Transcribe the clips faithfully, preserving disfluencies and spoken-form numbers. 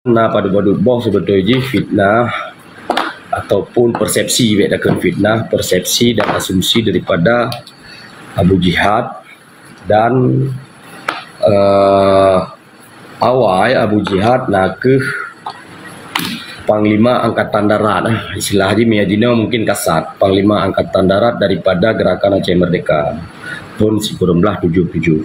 na padub-padub boh sebetul jih fitnah ataupun persepsi, bèk takheun fitnah, persepsi dan asumsi daripada Abu Jihad dan, eh, awai Abu Jihad na kheueh Panglima Angkatan Darat, eh, istilah jih meunyoe jinoe mungkin kasat, Panglima Angkatan Darat daripada Gerakan Aceh Merdeka tahun sikureueng blaih tujoh tujoh.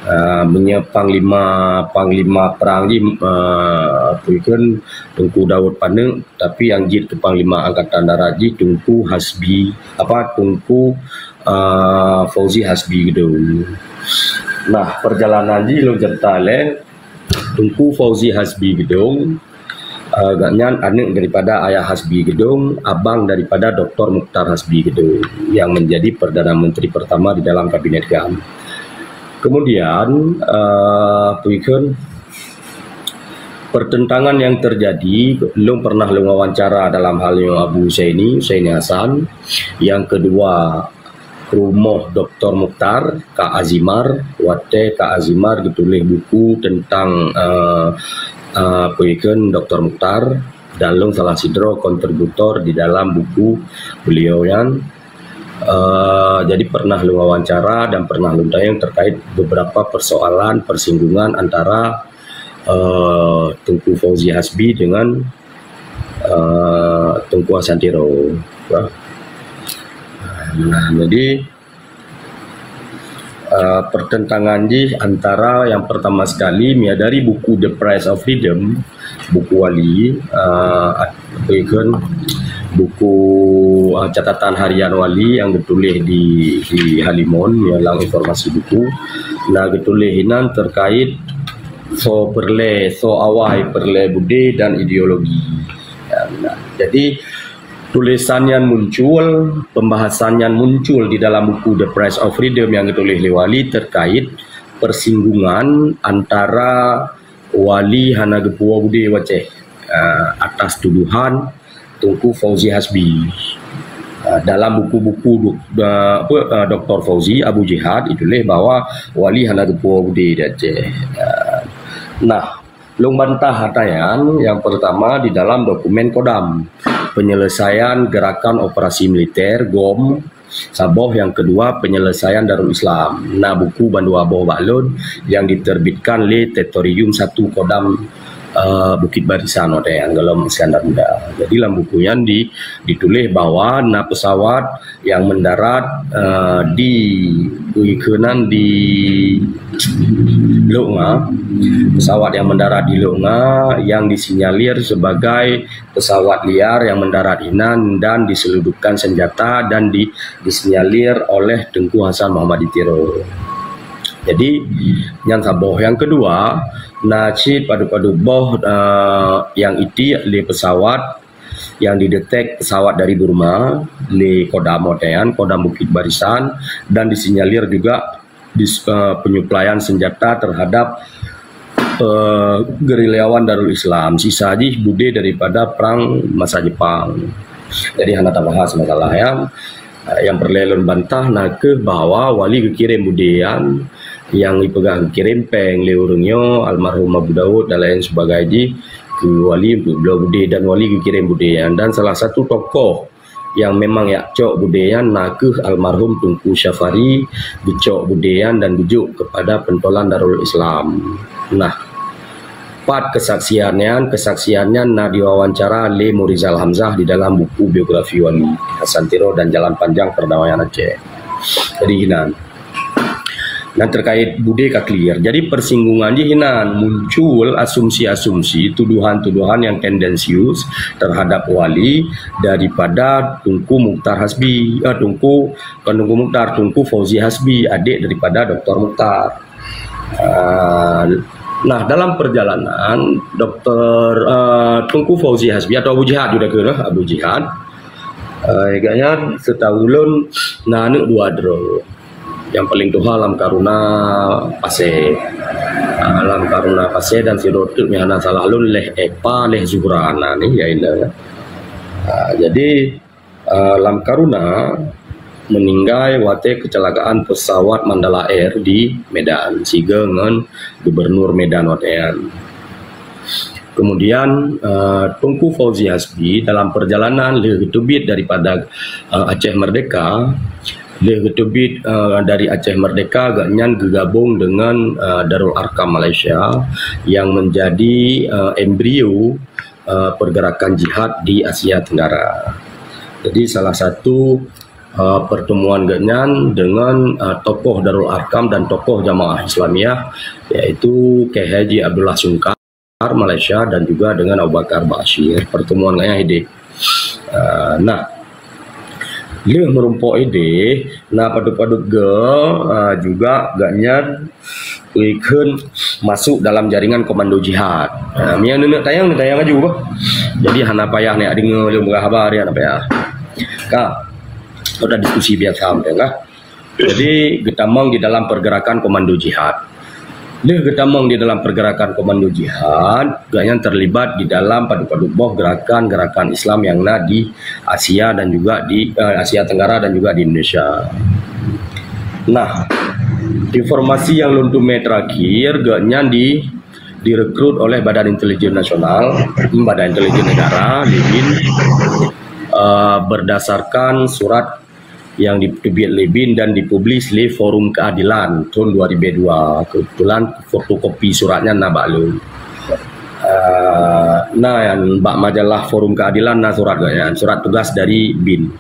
Ah, meunyoe panglima, panglima perang jih, ah, peue kheun Teungku Daud Paneuk, tapi nyang jeuet keu Panglima Angkatan Darat jih Teungku Hasbi, apa, Teungku, ah, Fauzi Hasbi Geudong. Nah, perjalanan jih lôn cerita lé Teungku Fauzi Hasbi Geudong, ah, gobnyan aneuk daripada Ayah Hasbi Geudong, abang daripada Doktor Mukhtar Hasbi Geudong yang menjadi Perdana Menteri pertama di dalam Kabinet GAM. Kemudian, ah, peue kheun, pertentangan yang terjadi, lôn pernah lôn wawancara dalam hal nyoe Abu Husaini, Husaini Hasan. Yang kedua, rumoh Doktor Mukhtar, Kak Azimar, watèe Kak Azimar geutuléh buku tentang, eh, eh, peue kheun Doktor Mukhtar, dan lôn salah sidroe kontributor di dalam buku beliau nyan. Eh, jadi pernah lôn wawancara dan pernah lôn tanyong terkait beberapa persoalan persinggungan antara, eh, Teungku Fauzi Hasbi dengan, eh, Teungku Hasan Tiro. Nah, jadi, eh, pertentangan jih antara yang pertama sekali, meunyoe dari buku The Price of Freedom, buku Wali, eh, peue kheun, buku, eh, catatan harian Wali nyang geutuléh di, di Halimon, meunyoe lam informasi buku. Na geutuléh inan terkait soe peureulèe, soe awai peureulèe budé dan ideologi. Nah, jadi, tulisan nyan muncul, pembahasan nyan muncul di dalam buku The Price of Freedom nyang geutuléh lé Wali terkait persinggungan antara Wali hana geupuwoe budé u Aceh, ah, atas tuduhan Teungku Fauzi Hasbi. Ah, dalam buku-buku du-, da-, apa, ah, Doktor Fauzi Abu Jihad ituléh bahwa Wali hana geupuwoe budé di Aceh. Ah, nah, lôn bantah ata nyan, yang pertama di dalam dokumen Kodam, penyelesaian gerakan operasi militer, GOM, saboh, yang kedua penyelesaian Darul Islam. Na buku bandua boh bak lôn yang diterbitkan lé Territorium satu Kodam, eh, Bukit Barisan watèe nyan, gohlom Iskandar Muda. Jadi lam buku nyan di, dituléh bahwa na pesawat yang mendarat, eh, di, peue kheun nan, di Lok Nga. Pesawat yang mendarat di Lok Nga yang disinyalir sebagai pesawat liar yang mendarat inan dan diseludupkan senjata dan di-, disinyalir oleh Teungku Hasan Muhammad di Tiro. Jadi, nyan saboh. Yang kedua, na cit padub-padub boh, eh, yang itiek lé pesawat yang didetek pesawat dari Burma lé Kodam watèe nyan, Kodam Bukit Barisan, dan disinyalir juga dis-, eh, penyuplaian senjata terhadap, eh, gerilyawan Darul Islam. Sisa jih budé daripada perang masa Jepang. Jadi hana tabahas masalah nyan. Eh, nyang peureulèe lôn bantah nakeuh bahwa Wali geukirém budé nyan, nyang jipeugah geukirém péng lé ureueng nyoe, almarhum Abu Daud dan lain sebagainya jih, keu Wali untuk bloe budé dan Wali geukirém budé nyan. Dan salah satu tokoh nyang memang jak cok budé nyan nakeuh almarhum Teungku Syafari, geucok budé nyan dan geujok kepada pentolan Darul Islam. Nah, pat kesaksian nyan, kesaksian nyan na diwawancara lé Murizal Hamzah di dalam buku biografi Wali Hasan Tiro dan Jalan Panjang Perdamaian Aceh. Jadi, inan. Dan terkait budé ka clear. Jadi, persinggungan jih inan muncul asumsi-asumsi, tuduhan-tuduhan yang tendensius terhadap Wali daripada Teungku Mukhtar Hasbi, eh, Teungku, bukan Teungku Mukhtar, Teungku Fauzi Hasbi, adik daripada Doktor Mukhtar. Ah, nah, dalam perjalanan Doktor, eh, Teungku Fauzi Hasbi atau Abu Jihad juga ke, Abu Jihad. Eh, agaknya setahu lôn na aneuk dua droe. Nyang paling tuha Lam Karuna Pasé. Ah, Lam Karuna Pasé dan sidroe teuk nyang hana salah lôn Leh Epa, Leh Zuhra na ni, ya, inda. Ah, jadi, eh, Lam Karuna meninggai watèe kecelakaan pesawat Mandala Air di Medan, sigoe ngon Gubernur Medan watèe nyan. Kemudian, eh, Teungku Fauzi Hasbi dalam perjalanan lheueh geuteubiet daripada, eh, Aceh Merdeka, lheueh geuteubiet, eh, dari Aceh Merdeka, gobnyan geugabong dengan, eh, Darul Arkam Malaysia yang menjadi, eh, embrio, eh, pergerakan jihad di Asia Tenggara. Jadi salah satu, eh, pertemuan gobnyan dengan, eh, tokoh Darul Arkam dan tokoh Jamaah Islamiyah, yaitu Kiai Haji Abdullah Sungkar Malaysia dan juga dengan Abu Bakar Bashir. Pertemuan gobnyan idéh. Ah, nah, lheueh meurumpok idéh, na padub-padub goe, ah, juga gobnyan ikheun masuk dalam jaringan komando jihad. Ah, meunyo neuk tayang, neuk tayang laju bah. Jadi hana payah neuk deungoe lôn peugah haba, hana payah. Ka, udah diskusi biasa macam kah? Jadi geutamong di dalam pergerakan komando jihad. Lheueh geutamong di dalam pergerakan komando jihad, gobnyan terlibat di dalam padub-padub boh gerakan-gerakan Islam yang na di Asia dan juga di, eh, Asia Tenggara dan juga di Indonesia. Nah, informasi yang lôn teumé terakhir, gobnyan di, direkrut oleh Badan Intelijen Nasional, Badan Intelijen Negara, BIN, eh, berdasarkan surat yang diteubiet lé BIN dan dipublis lé Forum Keadilan tahun dua ribu dua. Kebetulan fotokopi suratnya na bak lôn. Ah, na nyan bak majalah Forum Keadilan na surat gobnyan, surat tugas dari BIN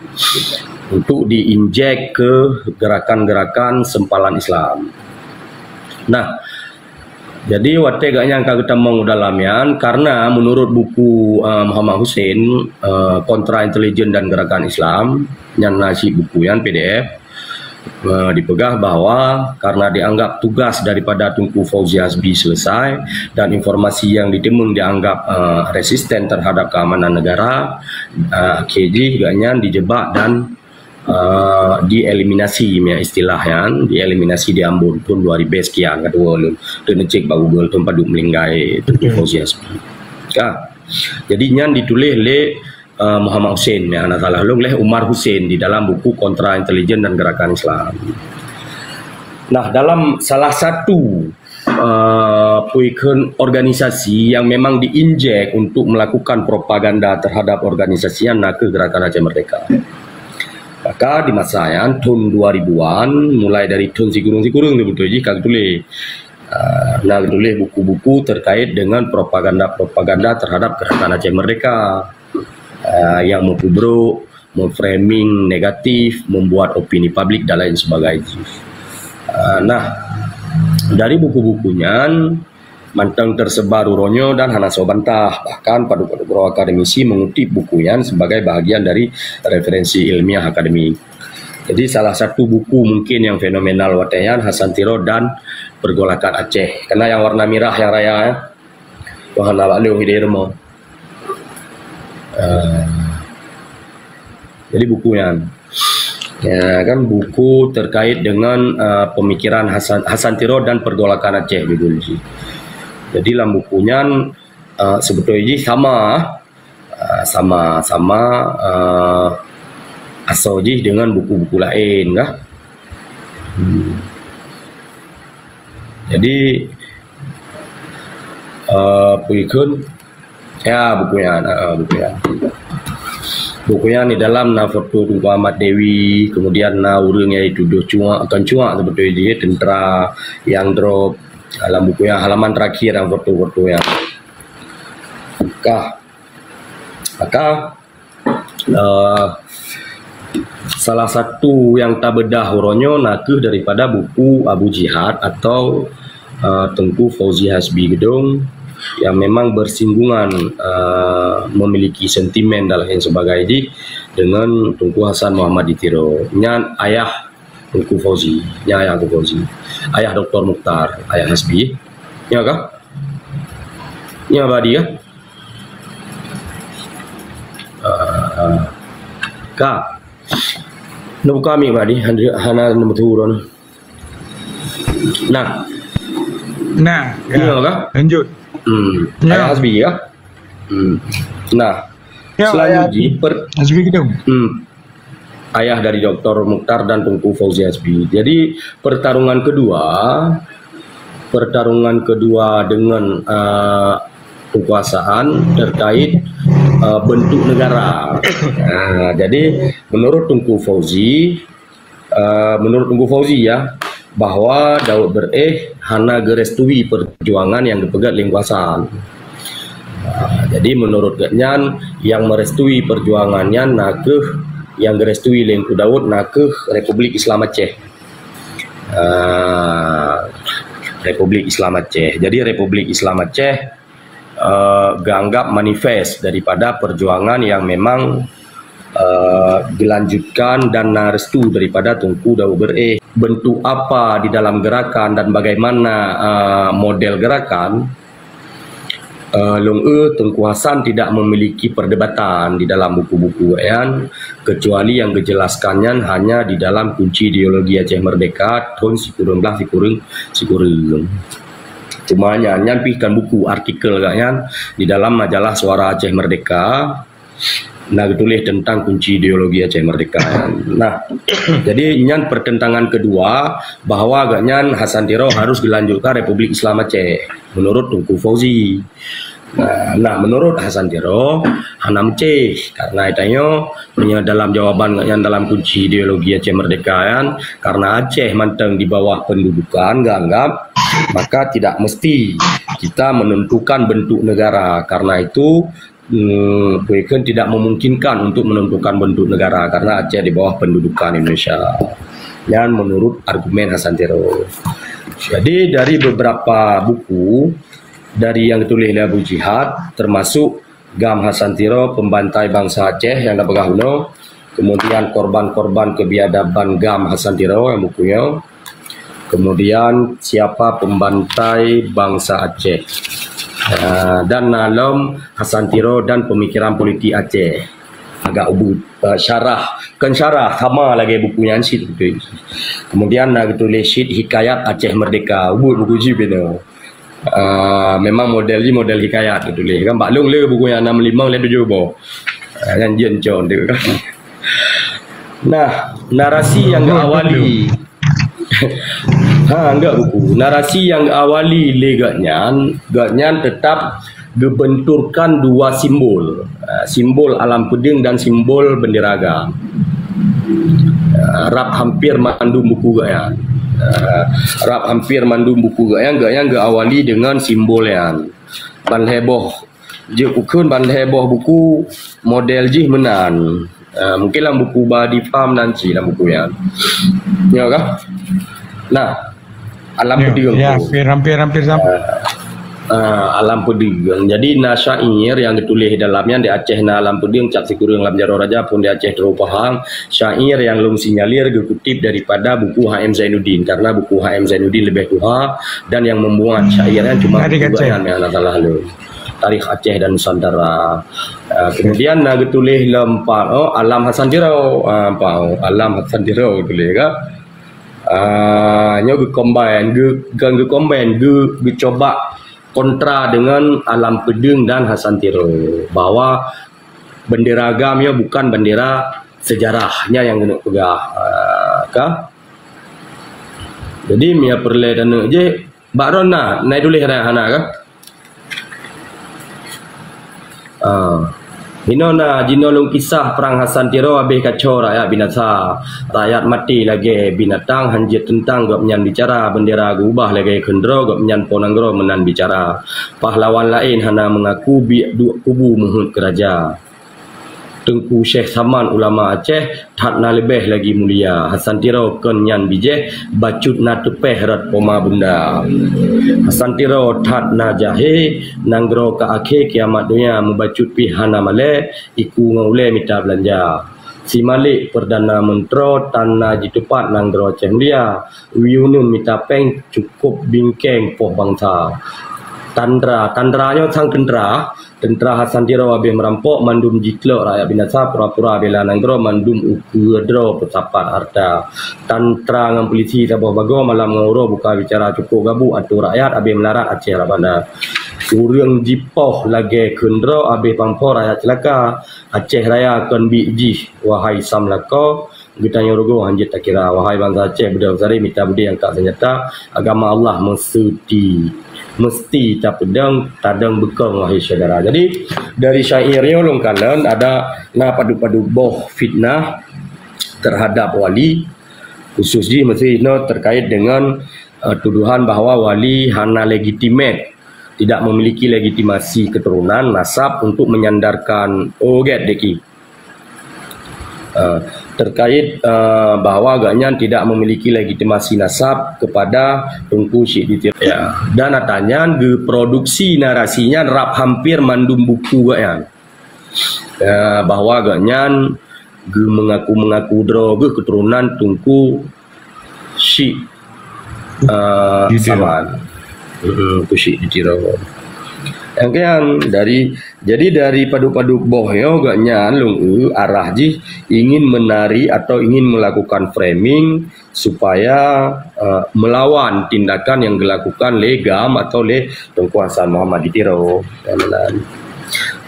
untuk diinjek ke gerakan-gerakan sempalan Islam. Nah, jadi watée gobnyan ka geutamong u dalam nyan, karena menurut buku, eh, Muhammad Hussein, eh, Kontra Intelijen dan Gerakan Islam, nyan na cit buku nyan P D F, eh, dipeugah bahwa karena dianggap tugas daripada Teungku Fauzi Hasbi selesai dan informasi yang ditimbun dianggap, eh, resisten terhadap keamanan negara, eh, akhé jih gobnyan dijebak dan, eh, dieliminasi, ya, istilah nyan, dieliminasi di Ambon tahun dua ribu sekian, ka tuwo lôn. Tu neucek bak Google, tahun padub meuninggai Teungku Fauzi Hasbi. Ka. Jadi nyan dituléh lé, eh, Muhammad Hussein, ya, hana salah lôn, lé Umar Hussein di dalam buku Kontra Intelijen dan Gerakan Islam. Nah, dalam salah satu, eh, peue kheun organisasi yang memang diinjek untuk melakukan propaganda terhadap organisasi nyan na kheueh Gerakan Aceh Merdeka. Maka di masa nyan, tahun dua ribuan, mulai dari tahun sikureueng-sikureueng, beutôi jih ka geutuléh. Ah, na geutuléh buku-buku terkait dengan propaganda-propaganda terhadap Gerakan Aceh Merdeka, ah, yang meupeubrok, memframing negatif, membuat opini publik dan lain sebagainya. Ah, nah, dari buku-buku nyan, mantong tersebar uroe nyoe dan hana soe bantah. Bahkan padub-padub droe akademisi mengutip buku nyan sebagai bahagian dari referensi ilmiah akademik. Jadi salah satu buku mungkin yang fenomenal watée nyan Hasan Tiro dan Pergolakan Aceh. Karena yang warna mirah yang raya, ya. Wah, na bak lôn idéh rumoh. Ah. Jadi buku nyan. Ya, kan buku terkait dengan, ah, pemikiran Hasan, Hasan Tiro dan Pergolakan Aceh judul jih. Jadi lam buku nyan, ah, sebetulnya jih sama, ah, sama, sama, ah, asoe jih dengan buku-buku laén kah. Hmm. Jadi, eh, peue kheun? Ya, buku nyan, eh, buku nyan. Buku nyan di dalam na foto Teungku Ahmad Dewi, kemudian na ureuëng nyang jitudoh cuak, kon cuak, sebetulnya dia tentara nyang drop. Dalam buku nyan halaman terakhir dan foto-foto nyan. Kah. Maka, eh, salah satu nyang tabeudah uroe nyoe na kheueh daripada buku Abu Jihad atau, eh, Teungku Fauzi Hasbi Geudong yang memang bersinggungan, eh, memiliki sentimen dan lain sebagainya dengan Teungku Hasan Muhammad di Tiro. Nyan ayah Teungku Fauzi, nyan ayah Teungku Fauzi. Ayah Doktor Mukhtar, ayah Hasbi. Ya kah? Ya, Badi, ya? Ah, ka. Neubuka mic, Badi. Hana, hana neumeuteumé droeneuh. Nah. Nah, ya. Iya kah? Lanjut. Hmm. Ya. Ayah Hasbi, ya? Hmm. Nah. Ya, selanjutnya, Ayah Hasbi. Per-, Hasbi Geudong. Hmm. Ayah dari Doktor Mukhtar dan Teungku Fauzi Hasbi. Jadi, pertarungan kedua, pertarungan kedua dengan, eh, kekuasaan terkait uh, bentuk negara. Uh, jadi menurut Tungku Fauzi, uh, menurut Tungku Fauzi ya, bahwa Daud Beréh hana geurestui perjuangan nyang geupeugét lé kekuasaan. Uh, jadi menurut gobnyan yang merestui perjuangan nyan nakeuh yang geurestui lé Tungku Daud nakeuh Republik Islam Aceh. Uh, Republik Islam Aceh. Jadi Republik Islam Aceh uh, geuanggap manifest daripada perjuangan yang memang uh, dilanjutkan dan na restu daripada Tungku Daud Beréh. Bentuk apa di dalam gerakan dan bagaimana uh, model gerakan, uh, lôn eu Tungku Hasan tidak memiliki perdebatan di dalam buku-buku nyan, kecuali yang dijelaskannya hanya di dalam Kunci Ideologi Aceh Merdeka tahun sikureueng blaih sikureueng sikureueng. Cuma nyan, nyan pih kan buku artikel gobnyan di dalam majalah Suara Aceh Merdeka. Nah, ditulis tentang kunci ideologi Aceh Merdeka. Nah, jadi nyan pertentangan kedua bahwa gobnyan Hasan Tiro harus dilanjutkan Republik Islam Aceh menurut Tungku Fauzi. Nah, nah menurut Hasan Tiro hana meucéh karena itanyo punya dalam jawaban gobnyan dalam kunci ideologi Aceh Merdeka kan karena Aceh manteng di bawah pendudukan geuanggap maka tidak mesti kita menentukan bentuk negara. Karena itu, hmm, Kuikun tidak memungkinkan untuk menentukan bentuk negara karena Aceh di bawah pendudukan Indonesia. Dan menurut argumen Hasan Tiro. Jadi dari beberapa buku dari yang ditulis oleh Abu Jihad termasuk Gam Hasan Tiro Pembantai Bangsa Aceh yang dah peugah unoe, kemudian korban-korban kebiadaban Gam Hasan Tiro yang bukunya, kemudian siapa pembantai bangsa Aceh. Uh, dan na lom Hasan Tiro dan pemikiran politik Aceh. Agak ubit uh, syarah, kan syarah sama lagi buku yang sit betul. Kemudian na tulis sit hikayat Aceh Merdeka. Ubit buku jih bina. Uh, memang model jih model hikayat tulis kan. Bak lung le buku yang enam lima le tujuh boh. Uh, kan jin con tu kan. Nah, narasi yang awali ha, enggak buku. Narasi yang awali lé gobnyan, gobnyan tetap geubenturkan dua simbol. Ha, simbol alam peudeueng dan simbol bendera agam. Ha, rab hampir mandum buku gobnyan. Ha, rab hampir mandum buku gobnyan, gobnyan geuawali dengan simbol nyan. Ban lhée boh Jeuet kukheun ban lhée boh buku model jih meunan. Uh, mungkin lam buku ba dipam nan cit lam buku nyan. Ya kah? Nah, alam ya, pedeueng ya, hampir, hampir, hampir sama. Uh, uh, alam pedeueng. Jadi na syair yang ditulis dalam nyan di Aceh na alam pedeueng cap sikureueng lam jaroe raja pun di Aceh teru pahang. Syair yang lôn sinyalir geukutip daripada buku H M Zainuddin karena buku H M Zainuddin lebih tuha dan yang membuat syair nyan cuma buku nyan yang salah lôn. Tarikh Aceh dan Nusantara. Uh, kemudian na getulis lam pang oh, Alam Hasan Tiro. Uh, pang oh, Alam Hasan Tiro tulis ka. Uh, nyoe geukombain, ge, bukan geukombain, ge, geucoba kontra dengan Alam Pedeng dan Hasan Tiro bahwa bendera agam nyoe bukan bendera sejarah. Nyan nyang keuneuk peugah uh, ka. Jadi mia peureulée taneuk jih Bak droe na, na tuléh hana, hana ka? Ah. Hinoe na jinoe lôn kisah prang Hasan Tiro habéh kaco rakyat binasa. Rakyat maté lagée binatang hanjeuet teuntang gobnyan bicara, bendera geuubah lagée kheun droe gobnyan po nanggroe meunan bicara. Pahlawan laén hana meungaku biek duek kubu meuheuet keu raja. Teungku Syekh Saman ulama Aceh that na leubeh lagi mulia. Hasan Tiro kon nyan bijéh bacut na teupéh rot poma bunda. Hasan Tiro that na jahé nanggroe ka akhé kiamat donya meubacut pih hana malée iku ngon ulée mita beulanja. Si Malik Perdana Mentro tan na jitupat nanggroe Aceh mulia. Wiyuneun mita péng cukôp bingkeng poh bansa. Tandra, tandra nyoe sang teuntra, teuntra Hasan Tiro habéh meurampok mandum jitlok rakyat binasa pura-pura bela nanggroe mandum ukeue droe peusapat harta. Tantra ngon pulisi saboh bagoe malam ngon uroe buka bicara cukôp gabu atô rakyat habéh meularat Aceh rap banda. Ureuëng jipoh lagée kheun droe habéh pangpoh rakyat ceulaka. Aceh Raya kon biek jih wahai Sam lakoe. Geutanyoe rugoe hanjeuet takira. Wahai bansa Aceh, beudôh beusari mita beudé angkat seunjata, agama Allah meuseuti. meusti tapeudong tadong beukong, wahai syedara. Jadi, dari syair nyoe lôn kalon ada na padub-padub boh fitnah terhadap wali, khusus jih meusti nyoe terkait dengan, eh, tuduhan bahwa wali hana legitimate, tidak memiliki legitimasi keturunan nasab untuk menyandarkan, oh, get deki. Eh, terkait, eh, bahwa gobnyan tidak memiliki legitimasi nasab kepada Teungku Syik di Tiro. Ya. Dan ata nyan geuproduksi narasi nyan rab hampir mandum buku gobnyan. Eh, bahwa gobnyan geumeungaku-mengaku droe geuh keturunan Teungku Syik, eh, Di Tiro. Saman. Mm-mm, Teungku Syik di Tiro. Yang kan dari, jadi dari padub-padub boh nyoe gobnyan lôn eu arah jih ingin menari atau ingin melakukan framing supaya, eh, melawan tindakan yang dilakukan lé gam atau lé Teungku Hasan Muhammad di Tiro. Meunan.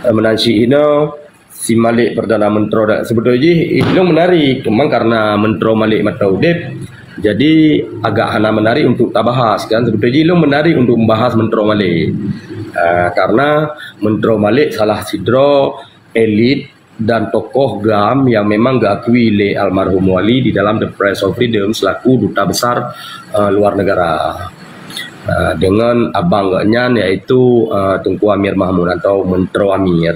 Meunan cit inoe si Malik Perdana Menteri dak, sebetulnya jih ilong menarik, cuma karena Menteri Malik mata udep, jadi agak hana menarik untuk tabahas kan. Sebetulnya jih ilong menarik untuk membahas Menteri Malik. Ah, karena Menteri Malik salah sidroe elit dan tokoh gam yang memang diakui oleh almarhum Wali di dalam The Press of Freedom selaku duta besar, eh, luar negara. Eh, dengan abang gobnyan, iaitu, eh, Teungku Amir Mahmud atau Menteri Amir.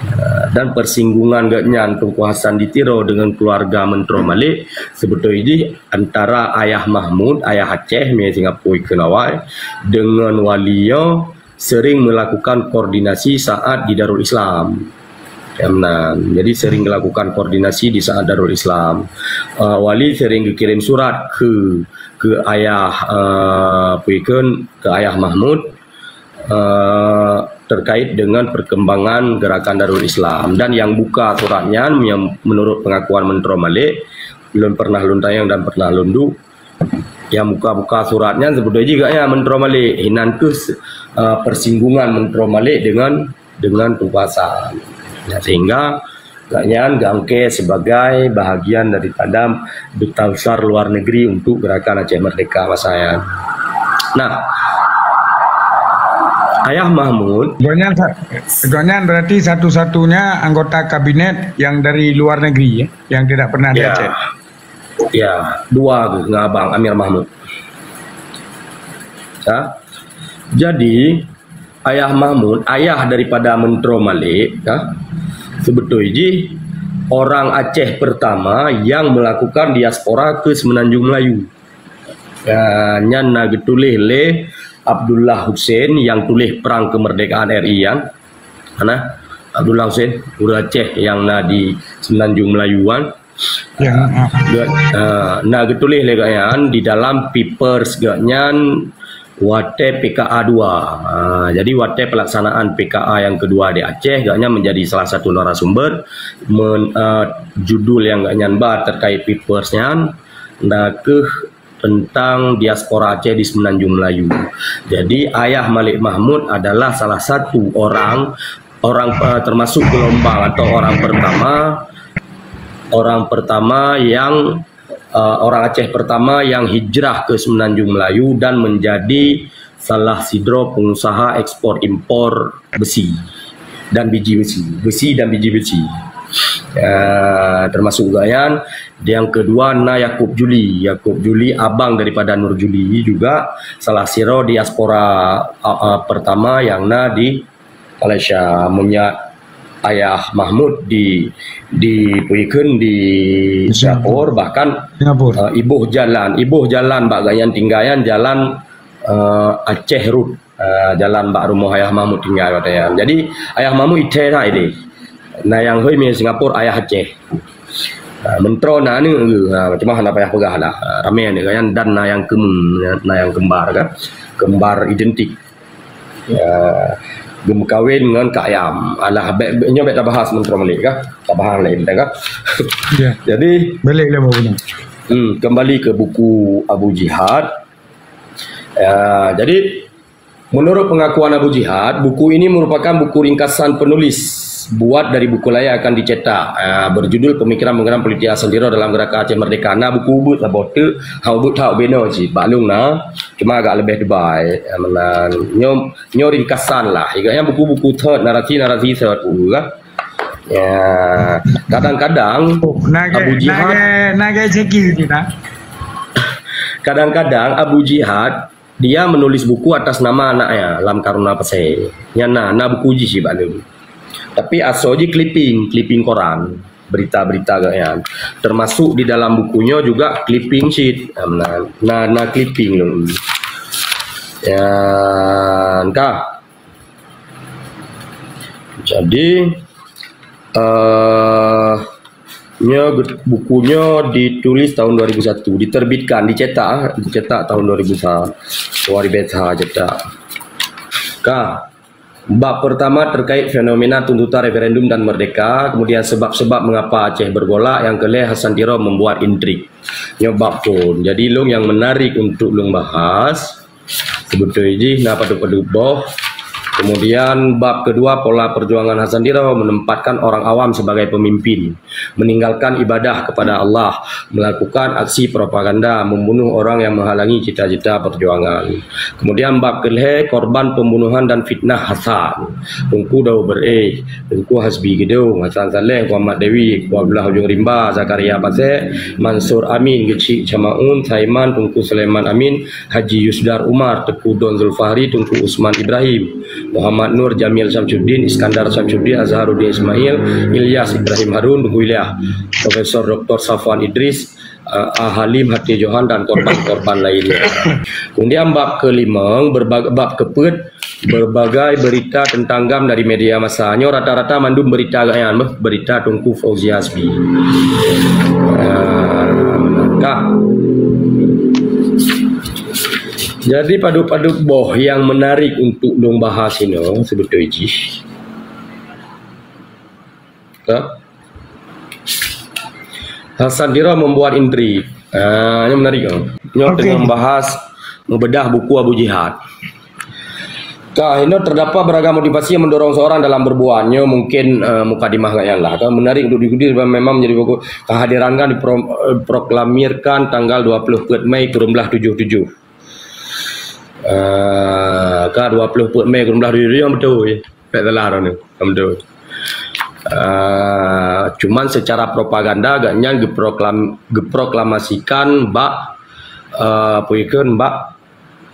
Eh, dan persinggungan gobnyan Teungku Hasan di Tiro dengan keluarga Menteri Malik, sebetulnya jih antara Ayah Mahmud, Ayah Aceh, mie Singapura ikeu nawai, dengan Wali nyoe sering melakukan koordinasi saat di Darul Islam. Ya, meunan. Jadi sering melakukan koordinasi di saat Darul Islam. Uh, Wali sering dikirim surat ke, ke ayah, uh, Puikun, ke Ayah Mahmud, uh, terkait dengan perkembangan gerakan Darul Islam. Dan yang buka suratnya, yang menurut pengakuan Menteri Malik, belum pernah lôn tanyong dan pernah lôn duek, yang buka-buka surat nyan sebetulnya jih gobnyan Menteri Malik. Inan keuh, uh, persinggungan Menteri Malik dengan, dengan Teungku Hasan. Ya, sehingga gobnyan geuangke sebagai bahagian daripada duta besar luar negeri untuk gerakan Aceh Merdeka masa nyan. Nah, Ayah Mahmud. Gobnyan sa-, gobnyan berarti satu-satunya anggota kabinet yang dari luar negeri, ya, yang tidak pernah di Aceh. Ya, dua geuh ngon abang Amir Mahmud. Ya. Jadi, Ayah Mahmud, ayah daripada Menteri Malik, ya, sebetulnya jih orang Aceh pertama yang melakukan diaspora ke Semenanjung Melayu. Ya, nyan na geutuléh lé Abdullah Hussein yang tuléh Perang Kemerdekaan R I nyan. Mana? Abdullah Hussein, ureuëng Aceh yang na di Semenanjung Melayu kan. Ya, ah. Geu-, eh, na geutuléh lé gobnyan di dalam papers gobnyan watée P K A dua. Ah, jadi watée pelaksanaan P K A yang kedua di Aceh, gobnyan menjadi salah satu narasumber. Men-, eh, judul yang gobnyan ba terkait papers nyan, na keuh tentang diaspora Aceh di Semenanjung Melayu. Jadi, Ayah Malik Mahmud adalah salah satu orang, orang, eh, termasuk gelombang atau orang pertama, orang pertama yang, eh, orang Aceh pertama yang hijrah ke Semenanjung Melayu dan menjadi salah sidroe pengusaha ekspor impor besi dan biji besi, besi dan biji besi. Eh, termasuk gobnyan. Yang kedua na Yakub Juli. Yakub Juli abang daripada Nur Juli juga salah sidroe diaspora, eh, eh, pertama yang na di Malaysia. Meunyo Ayah Mahmud di, di Puikun di Singapura. Singapura, bahkan, Singapura. Eh, iboh jalan, iboh jalan bak gobnyan tinggai nyan jalan, eh, Aceh Road. Ah, jalan bak rumoh Ayah Mahmud tinggai watée nyan. Jadi, Ayah Mahmud ithée that ideh. Na nyang hôi mie Singapura, Ayah Aceh. Ah, Menteri na aneuk, ah, cuma hana payah peugah lah. Ah, ramé aneuk kan, dan na nyang keumeu, na nyang kembar kan. Kembar identik. Ya, geumeukawen ngon Kak Yam. Alah, bék, bék, nyoe bék tabahas Menteri Malik kan. Tabahas laén kan. Ya. Jadi, balik lé mau benar. Hmm, kembali ke buku Abu Jihad. Ya, jadi, menurut pengakuan Abu Jihad, buku ini merupakan buku ringkasan penulis buat dari buku lain akan dicetak, ah, berjudul Pemikiran-Pemikiran Politik Hasan Tiro dalam Gerakan Aceh Merdeka. Na buku ubit lah boh teuk, ha ubit that ubenoe cit. Bak lôn na, cuma agak leubeh teubai. Ah, meunan. Nyoe, nyoe ringkasan lah. Iga nyan buku-buku thot, narasi-narasi thot, uh, kan. Ya, kadang-kadang Oh, na Abu ke, na Jihad, ke, na ke ceki tu na. kadang-kadang Abu Jihad dia menulis buku atas nama anaknya, Lam Karuna Pasé. Nyan na, na buku jih bak lôn. Tapi asoe jih clipping, clipping koran, berita-berita geuh nyan. Termasuk di dalam bukunya juga clipping cit. Nah, na, na clipping lôn. Nyan ka. Jadi, eh, nyoe get-, bukunyo ditulis tahun dua ribu satu, diterbitkan, dicetak, dicetak tahun dua ribu satu, dua ribu satu cetak. Ka, bab pertama terkait fenomena tuntutan referendum dan merdeka, kemudian sebab-sebab mengapa Aceh bergolak, yang kelhèe Hasan Tiro membuat intrik. Nyoe bab phôn. Jadi, lôn nyang menarik untuk lôn bahas, sebetul jih na padub-padub boh. Kemudian bab kedua, pola perjuangan Hasan Tiro menempatkan orang awam sebagai pemimpin, meninggalkan ibadah kepada Allah, melakukan aksi propaganda, membunuh orang yang menghalangi cita-cita perjuangan. Kemudian bab kelhèe, korban pembunuhan dan fitnah Hasan, Teungku Daud Beureueh, Teungku Hasbi Geudong, Hasan Saleh, Muhammad Dewi, Teungku Abdullah Ujong Rimba, Zakaria Pasek, Mansur Amin, Geuchik Camaun, Saiman, Teungku Sulaiman Amin, Haji Yusdar Umar, Teungku Don Zulfahri, Teungku Usman Ibrahim, Muhammad Nur, Jamil Syamsuddin, Iskandar Syamsuddin, Azharuddin Ismail, Ilyas Ibrahim Harun, Teungku Ilyas, Profesor Doktor Safwan Idris, eh, A Halim, Haté Johan, dan korban-korban lainnya. Kemudian bab kelima, berbagai, bab keupeuet, berbagai berita tentang GAM dari media massa. Nyoe rata-rata mandum berita geuh nyan, beh, berita Teungku Fauzi Hasbi. Ah, ka. Jadi padub-padub boh yang menarik untuk lôn bahas inoe sebetul jih. Ka? Hasan Tiro membuat intrik. Ah, ini menarik, oh. Nyoe Oke. Teungoh bahas membedah buku Abu Jihad. Ka, inoe terdapat beragam motivasi yang mendorong seorang dalam berbuat. Nyoe mungkin, eh, mukadimah geuh nyan lah. Ka, menarik untuk diikuti sebab memang menjadi buku kehadiran GAM dipro-, eh, proklamirkan tanggal dua puluh peuet Mei kureueng blaih tujoh tujoh. Eh, ka dua puluh peuet Mei kureueng blaih tujoh tujoh, betul. Pek salah droeneuh. Alhamdulillah. Ah, cuman secara propaganda geuh nyan geuproklam-, geuproklamasikan bak, ah, apa ikon, bak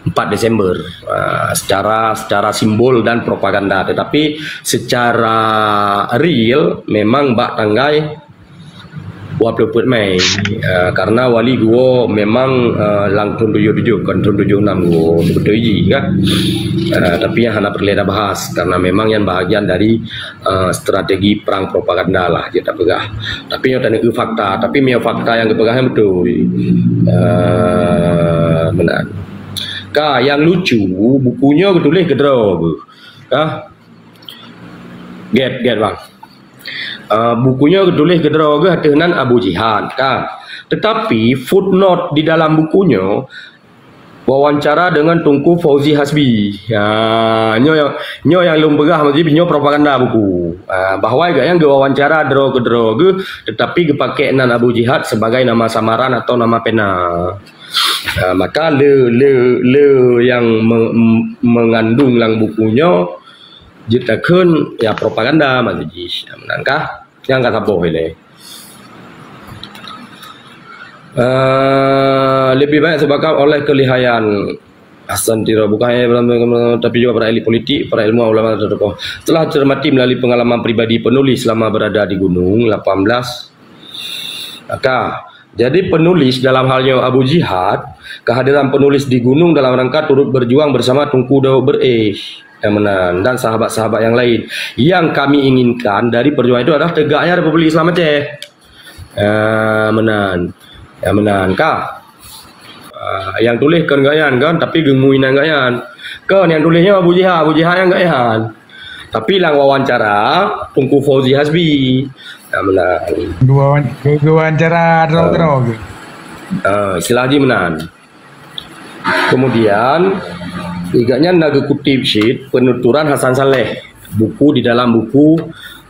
empat Desember. Ah, secara, secara simbol dan propaganda. Tetapi secara real memang bak tanggai dua puluh peuet Mei. Ah, karena wali geuwoe memang, ah, lam thon tujoh tujoh, kon thon tujoh enam geuwoe, beutôi jih kan. Ah, tapi nyan hana peureulèe tabahas karena memang nyan bahagian dari, ah, strategi perang propaganda lah jeuet tapeugah. Tapi nyoe taneuk fakta, tapi meunyoe fakta nyang geupeugah nyan beutôi. Ah, meunan. Ka, nyang lucu, buku nyoe geutuléh keudroe geuh. Ka? Gèt, gèt, bang. Ah, buku nyoe geutuléh keudroe geuh ateueh nan Abu Jihad, ka. Tetapi footnote di dalam buku nyoe wawancara dengan Teungku Fauzi Hasbi. Ah, nyoe nyang, nyoe nyang lôn peugah, maksud jih nyoe propaganda buku. Ah, bahwa gobnyan geuwawancara droe keudroe geuh, tetapi geupakè nan Abu Jihad sebagai nama samaran atau nama pena. Ah, maka le, le, le nyang me-, mengandung lam buku nyoe jeuet takheun, ya, propaganda, maksud jih. Meunan kah? Nyang ka saboh ilèe. Eh, lebih banyak disebabkan oleh kelihayan Hasan Tiro, bukan hanya dalam, tapi juga para elit politik, para ilmuwan, ulama, dan tokoh. Setelah cermati melalui pengalaman pribadi penulis selama berada di gunung, lapan belas, maka jadi penulis dalam hal nyoe Abu Jihad, kehadiran penulis di gunung dalam rangka turut berjuang bersama Teungku Daud Beureueh, ya meunan, dan sahabat-sahabat yang lain. Yang kami inginkan dari perjuangan itu adalah tegaknya Republik Islam Aceh. Ah, meunan. Ya meunan kah? Ah, nyang tuléh kon gobnyan kan, tapi geungui nan gobnyan. Kon nyang tuléh nyoe Abu Jihad, Abu Jihad nyang gobnyan. Tapi lam wawancara Teungku Fauzi Hasbi. Ya meunan. Geuwawan-, geuwawancara droe-droe geuh. Ah, istilah jih meunan. Kemudian, gobnyan na geukutip cit penuturan Hasan Saleh, buku di dalam buku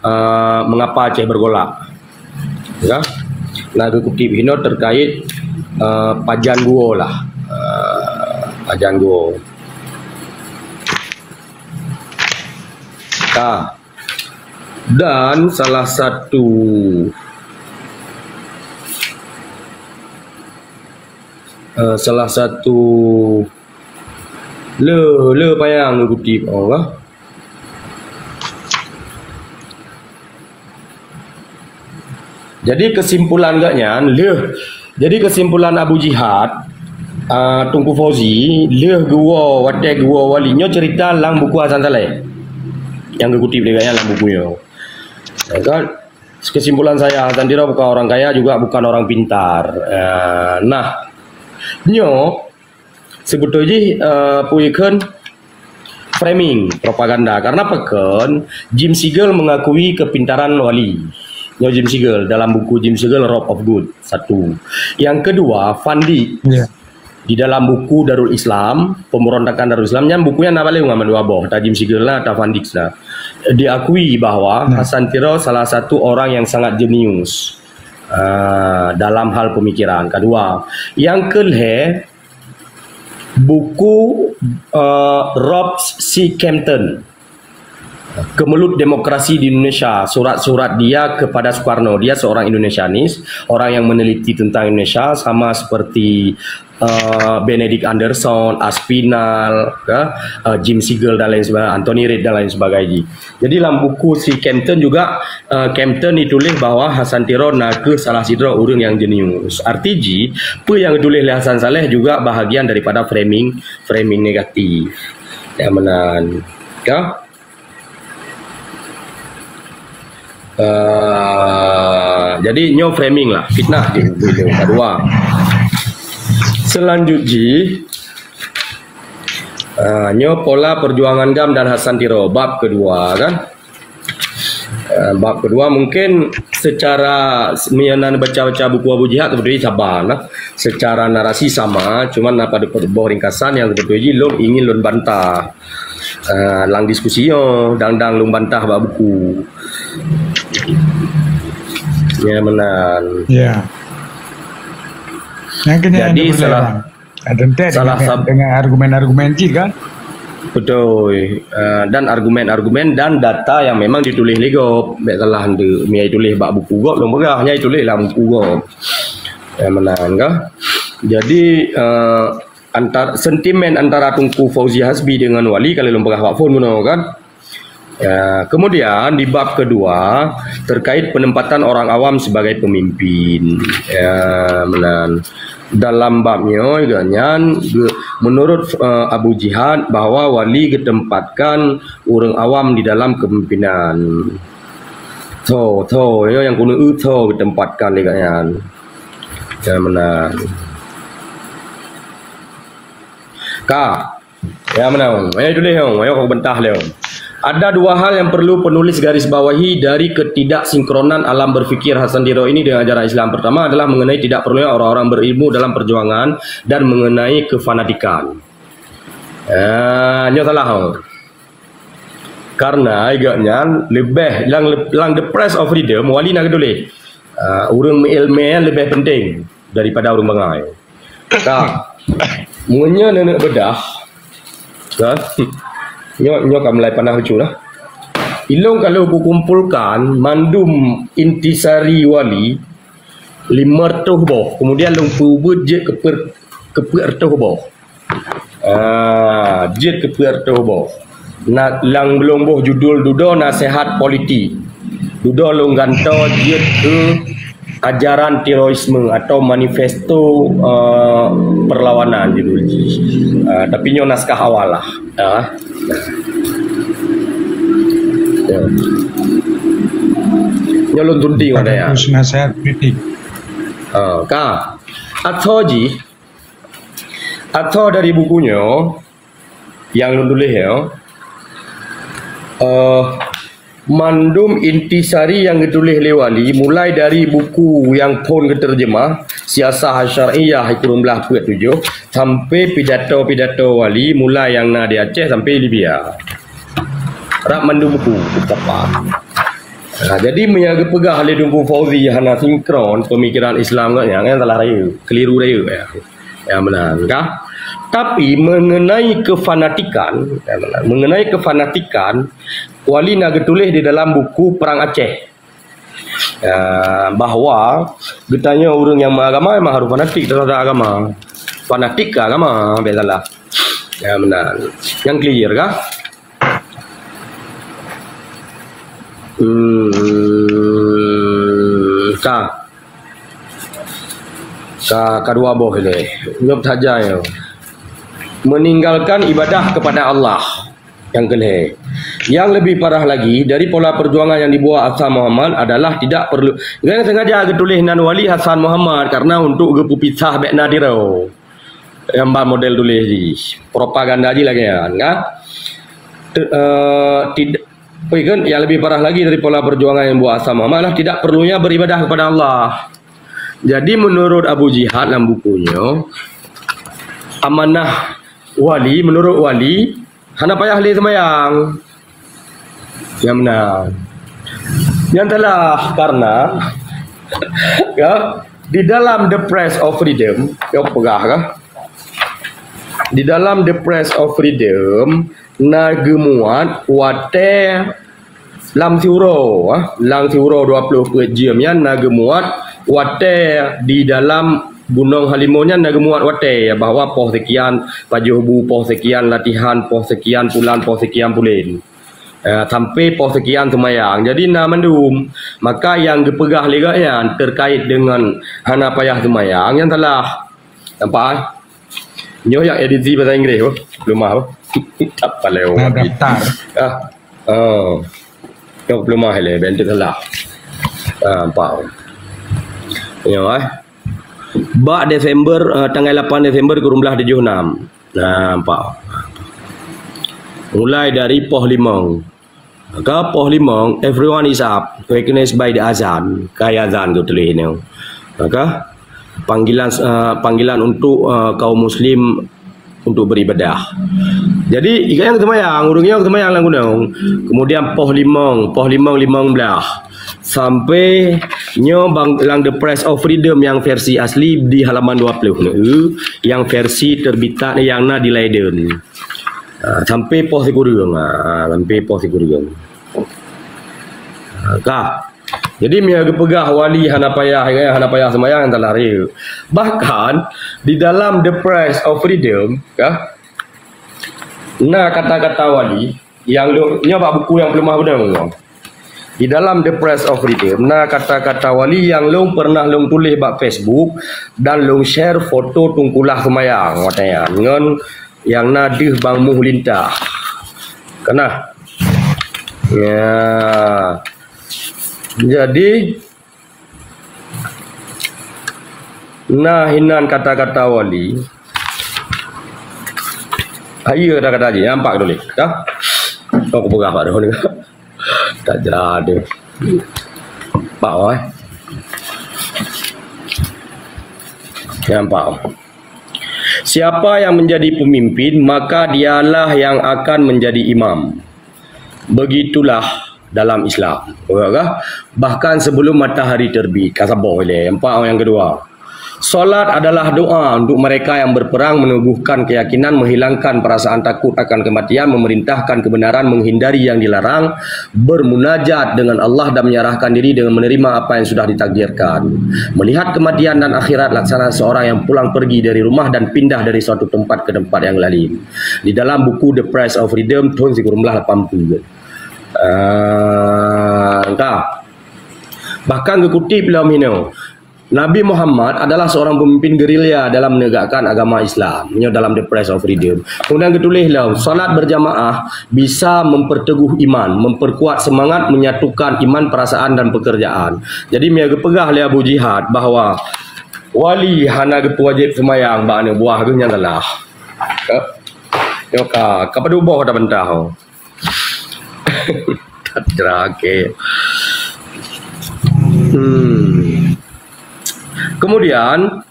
eh, mengapa Aceh bergolak. Ya. Nah, geukutip hino terkait, eh, pajan guo lah. Eh, pajan guo. Nah, dan salah satu, eh, salah satu le, le payang geukutip, oh, lah. Jadi kesimpulan geuh nyan, lheueh, jadi kesimpulan Abu Jihad, ah, Teungku Fauzi, lheueh geuwoe, watèe geuwoe wali, nyoe cerita lam buku Hasan Saleh. Nyang geukutip lé geuh nyan lam buku nyoe. Ya kan? Kesimpulan saya, Hasan Tiro bukan orang kaya, juga bukan orang pintar. Ah, nah, nyoe Seubeutôi jih, eh, peue kheun framing propaganda. Karena peue kheun, Jim Siegel mengakui kepintaran Wali. Nyoe Jim Siegel dalam buku Jim Siegel Robe of Good, satu. Yang kedua, Van Dijk. Ya. Di dalam buku Darul Islam, Pemberontakan Darul Islam, nyan buku nyan na paléng dua boh, ata Jim Siegel lah, ata Van Dijk lah. Diakui bahwa Hasan Tiro salah satu orang yang sangat jenius, ah, dalam hal pemikiran. Kedua, yang kelhèe, buku, eh, Robert C. Kempton, Kemelut Demokrasi di Indonesia, surat-surat dia kepada Soekarno. Dia seorang Indonesianis, orang yang meneliti tentang Indonesia, sama seperti, eh, Benedict Anderson, Aspinall, ya, eh, Jim Siegel dan lain sebagainya, Anthony Reid dan lain sebagainya. Jadi dalam buku si Kempton juga, eh, Kempton ditulis bahwa Hasan Tiro nakeuh salah sidroe ureuëng yang jenius. Arti jih, peue nyang ditulis lé Hasan Saleh juga bahagian daripada framing, framing negatif. Ya, meunan. Ya. Eh, jadi nyoe framing lah, fitnah di, di, di kedua. Selanjut jih, eh, nyoe pola perjuangan GAM dan Hasan Tiro, bab kedua kan. Eh, bab kedua mungkin secara, meunyoe na baca-baca buku Abu Jihad, sebenarnya saban lah. Secara narasi sama, cuman na padub boh ringkasan nyang sebenarnya lôn ingin lôn bantah. Eh, lam diskusi nyoe, dang-dang lôn bantah bak buku. Ya, meunan. Ya. Nyang keuh nyan. Jadi, salah, Ada enteuk salah dengan, sab- dengan argumen-argumen cit kan? Betul. Ah, dan argumen-argumen dan data yang memang ditulis lé gob. Bèk salah tu. Nyang ditulis bak buku gob, lôn peugah, nyang ditulis lam buku gob. Ya, meunan kan? Jadi, eh, antar-, sentimen antara Teungku Fauzi Hasbi dengan Wali, kalau lôn peugah bak phon bunoe kan? Ya, kemudian di bab kedua, terkait penempatan orang awam sebagai pemimpin. Ya, meunan. Dalam bab nyoe geuh nyan, ge-, menurut, eh, Abu Jihad, bahwa wali geutempatkan ureuëng awam di dalam kepemimpinan. Tho, tho, nyoe nyang keuneuk eu tho geutempatkan lé geuh nyan. Ya, meunan. Ka. Ya, meunan. Mari tuléh, nyang mari aku bantah lé. Ada dua hal yang perlu penulis garis bawahi dari ketidaksinkronan alam berpikir Hasan Tiro ini dengan ajaran Islam. Pertama adalah mengenai tidak perlunya orang-orang berilmu dalam perjuangan dan mengenai kefanatikan. Ah, nyoe salah, oh. Karena geuh nyan leubeh lam, lam The Price of Freedom, Wali na geutuléh, ah, ureuëng meuilmu nyan leubeh penting daripada ureuëng bangai. Ka, meunyoe neuneuk beudah, ka, nyoe, nyoe ka mulai panas bacut lah. Ilôn ka lôn kukumpolkan mandum intisari Wali lima reutôh boh, kemudian lôn peubeuet jeuet keu peuet, keu peuet reutôh boh. Ah, jeuet keu peuet reutôh boh. Na, lam lôn boh judul dudoe nasehat politik. Dudoe lôn gantoe jeuet keu ajaran terorisme atau manifesto, eh, perlawanan judul jih. Ah, tapi nyoe naskah awal lah. Ah. Ya. Nyoe lôn tunti ngon daya. Sekaligus nasehat politik. Ah, ka. Atau jih, atau dari buku nyoe, nyang lôn tuléh nyoe, eh, mandum intisari nyang geutuléh lé Wali, mulai dari buku nyang phon geuteurjeumah, Siasah Syariah, kureueng blaih peuet tujoh, sampai pidato-pidato Wali, mulai nyang na di Aceh sampai Libya. Rab mandum buku, Mustafa. Ha, jadi meunyo geupeugah lé Teungku Fauzi hana sinkron pemikiran Islam geuh nyan, nyan salah rayeuk, keliru rayeuk ya. Ya benar, kah? Tapi mengenai kefanatikan, ya benar, mengenai kefanatikan, Wali na geutuléh di dalam buku Perang Aceh. Ya, bahwa geutanyoe ureuëng nyang meuagama memang harus fanatik terhadap agama. Fanatik ke agama, biasalah. Ya benar. Yang clear kah? Hmm, ka. Ka, ka dua boh ilée. Jawab saja ya. Meninggalkan ibadah kepada Allah. Yang kelhée. Yang lebih parah lagi, dari pola perjuangan yang dibuat Hasan Muhammad adalah tidak perlu. Kan sengaja geutuléh nan Wali Hasan Muhammad karena untuk geupeupisah bék na tiroe. Nyang ban model tuléh jih. Propaganda jih lagée nyan, kan? Te-, eh, tid-, apa ikon? Yang lebih parah lagi dari pola perjuangan yang buat Hasan Muhammad adalah tidak perlunya beribadah kepada Allah. Jadi menurut Abu Jihad lam bukunya, amanah Wali, menurut Wali, hana payah lé seumayang. Nyang meunan. Nyang telah karena ya, di dalam The Press of Freedom, ya peugah kah? Di dalam The Press of Freedom na geumuat watée lam siuroe, ah, lam siuroe dua puluh peuet jeuem nyan na geumuat watée di dalam Gunong Halimon nyan na geumuat watée bahwa poh sekian pajoh bu, poh sekian latihan, poh sekian pulan, poh sekian pulen. Eh, sampai poh sekian seumayang. Jadi na mandum. Maka nyang geupeugah lé gobnyan terkait dengan hana payah seumayang, nyan salah. Nampak, eh? Nyoe nyang edisi bahasa Inggris, oh. Lumah, oh. Tak paleo. Nah, daftar. Ah. Oh. Nyoe lumah lé, bentuk salah. Ah, nampak, oh. Nyoe, eh. Bak Desember, eh, tanggai lapan Desember kureueng blaih tujoh enam. Nah, nampak. Mulai dari poh limong. Maka poh limong, everyone is up, recognized by the azan. Kai azan tu tulis ni. Maka panggilan, eh, panggilan untuk, eh, kaum muslim untuk beribadah. Jadi, nyang seumayang, ureuëng nyang seumayang lam gunong. Kemudian poh limong, poh limong, limong blaih. Sampai nyoe bang, lam The Press of Freedom nyang versi asli di halaman dua puluh ni, nyang versi terbitan nyang na di Leiden. Ha, sampai poh sikureueng. Ha, sampai poh sikureueng. Ha, ka. Jadi, meunyo geupeugah Wali hana payah, hana payah seumayang, salah rayeuk. Bahkan, di dalam The Press of Freedom, ka, na kata-kata Wali, nyang lôn, nyoe bak buku nyang peuleumah beuna. Di dalam The Press of Freedom, na kata-kata Wali nyang lôn pernah lôn tuléh bak Facebook dan lôn share foto tungkulah seumayang watée nyan ngon nyang na deuh bang muh lintah. Kana? Ya. Jadi, na hinan kata-kata Wali. Hai, kata-kata jih, nampak tuléh, dah. Oh, kupeugah bak droeneuh. Tak jelas dia. Nampak, oh, eh. Nampak, oh. Siapa yang menjadi pemimpin, maka dialah yang akan menjadi imam. Begitulah dalam Islam. Betul kah? Bahkan sebelum matahari terbit. Ka saboh ilée. Nampak, oh, yang kedua. Salat adalah doa untuk mereka yang berperang, meneguhkan keyakinan, menghilangkan perasaan takut akan kematian, memerintahkan kebenaran, menghindari yang dilarang, bermunajat dengan Allah dan menyerahkan diri dengan menerima apa yang sudah ditakdirkan. Melihat kematian dan akhirat laksana seorang yang pulang pergi dari rumah dan pindah dari suatu tempat ke tempat yang lain. Di dalam buku The Price of Freedom tahun sikureueng blaih lapan puluh. Ah, entah. Bahkan geukutip lom hino. Nabi Muhammad adalah seorang pemimpin gerilya dalam menegakkan agama Islam. Nyoe dalam The Press of Freedom. Kemudian geutuléh lom, salat berjamaah bisa memperteguh iman, memperkuat semangat, menyatukan iman, perasaan dan pekerjaan. Jadi, meunyo geupeugah lé Abu Jihad bahwa wali hana geupeuwajéb seumayang bak aneuk buah geuh, nyan salah. Ka, nyoe ka, ka padub boh tabantah. Terakhir. Hmm. Kemudian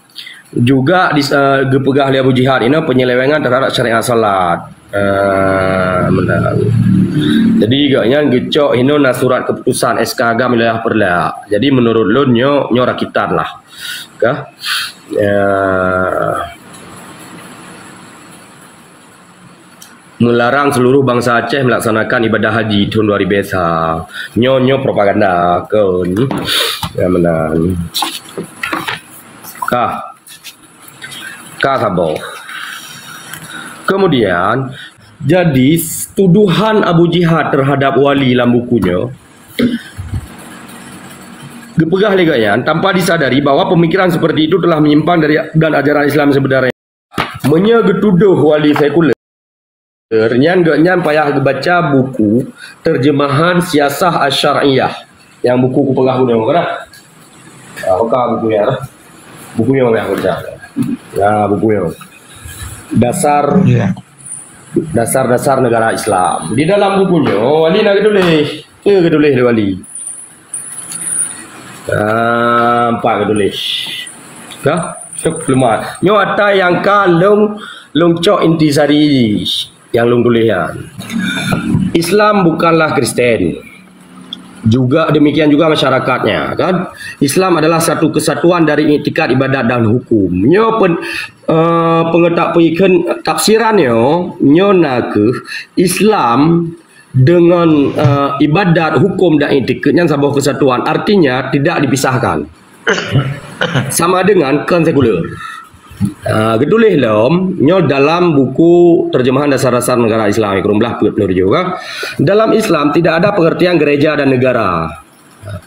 juga di, eh, geupeugah lé Abu Jihad ini penyelewengan terhadap syariat salat. Ah, meunan. Jadi, gobnyan geucok hinoe na surat keputusan S K agam wilayah Peureulak. Jadi, menurut lôn, nyoe, nyoe rakitan lah. Ka? Ah, melarang seluruh bangsa Aceh melaksanakan ibadah haji tahun dua ribu S H. Nyoe, nyoe propaganda, kon. Ya, meunan. Ka. Ka saboh. Kemudian, jadi, tuduhan Abu Jihad terhadap wali lam buku nyoe geupeugah lé gobnyan, tanpa disadari bahwa pemikiran seperti itu telah menyimpang dari dan ajaran Islam sebenarnya. Meunyoe geutudoh wali sekuler, nyan gobnyan payah geubaca buku Terjemahan Siasah Asy-Syar'iyyah. Nyang buku kupeugah bunoe, kan? Ah, buka buku nyan, ah. Buku nyan payah geubaca. Nah, buku nyan. Dasar, Ya. Dasar-dasar negara Islam. Di dalam buku nyoe, wali na geutuléh. Peue geutuléh lé wali? Ah, nampak geutuléh. Ka? Cok peuleumat. Nyoe ata nyang ka lôn, lôn cok intisari nyang lôn tuléh nyan. Islam bukanlah Kristen. Juga demikian juga masyarakatnya, kan? Islam adalah satu kesatuan dari iktikad, ibadat dan hukum. Nyoe pen-, eh, pengetak peikheun tafsiran nyoe, nyoe na kheueh Islam dengan, eh, ibadat, hukum dan iktikad nyan saboh kesatuan. Artinya tidak dipisahkan. Sama dengan kon sekuler. Ah, geutuléh lom nyoe dalam buku Terjemahan Dasar-Dasar Negara Islam, kureueng blaih peuet ploh tujoh, kan? Dalam Islam tidak ada pengertian gereja dan negara,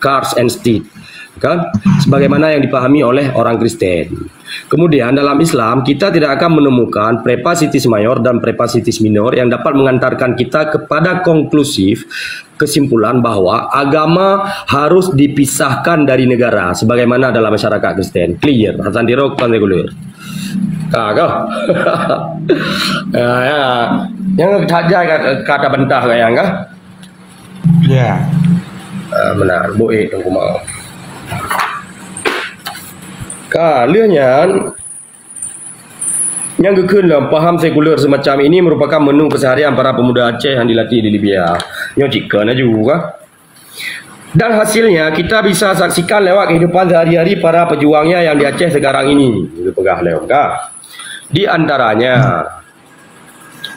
Church and State, kan? Sebagaimana yang dipahami oleh orang Kristen. Kemudian dalam Islam kita tidak akan menemukan prepasitis mayor dan prepasitis minor yang dapat mengantarkan kita kepada konklusif kesimpulan bahwa agama harus dipisahkan dari negara sebagaimana dalam masyarakat Kristen. Clear, Hasan Tiro kon sekuler. Ka kah? Ah, ya. Nyang tajak ka, ka tabantah ka nyang kah? Ya. Ah, meunan, buet Teungku Mao. Ka, lheueh nyan, nyang geukheun lom, paham sekuler semacam ini merupakan menu keseharian para pemuda Aceh yang dilatih di Libya. Nyoe cit kon laju kah? Dan hasilnya kita bisa saksikan lewat kehidupan sehari-hari para pejuangnya yang di Aceh sekarang ini, geupeugah lé Om Ka. Di antaranya,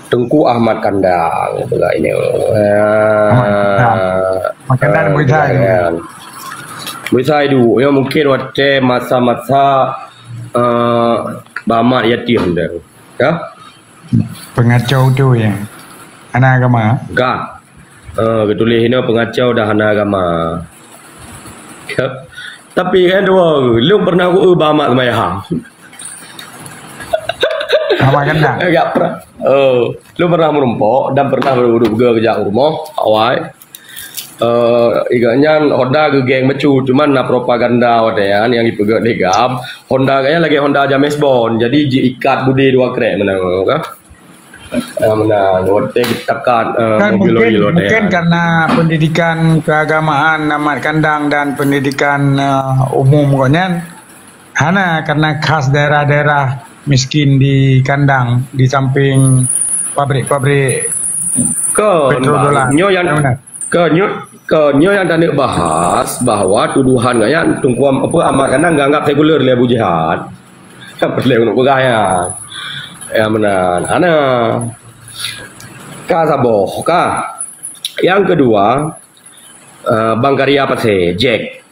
Teungku Ahmad Kandang, geupeugah ini. Ahmad Kandang. Ahmad Kandang, eh, buet hai. Buet hai dulu. Ya, mungkin watèe masa-masa, eh, Bah Ahmad yatim tu. Ya? Pengacau tu ya. Hana agama. Ka. Eh, geutuléh inoe pengacau dan hana agama. Tapi kan dua, lôn pernah ku eu Bah Ahmad seumayang. Ahmad Kandang. Eh, gak pernah. Oh, lôn pernah meurumpok dan pernah beudôh peugah keu jak u rumoh awai. Eh, iga nyan Honda geugeng meucut, cuman na propaganda watèe nyan nyang jipeugah lé GAM. Honda gaya lagèe Honda James Bond, jadi jiikat budé dua krek meunan ka. Ah, meunan, watèe geutekan, eh, kan mobil mungkin, lori lodèe. Mungkin karena pendidikan keagamaan Ahmad Kandang dan pendidikan, eh, umum kok nyan. Hana, karena khas daerah-daerah miskin di Kandang, di samping pabrik-pabrik petrodolar. Kon, nyoe nyang, Yang benar. Kon nyoe, kon nyoe nyang taneuk bahas bahwa tuduhan gaya Teungku Am-, apa, Ahmad Kandang geuanggap sekuler lé Abu Jihad. Kan peureulèe keuneuk peugah nyan. Ya, meunan. Hana. Ka saboh, ka. Yang kedua, eh, Bang Karya Pasé, Jack.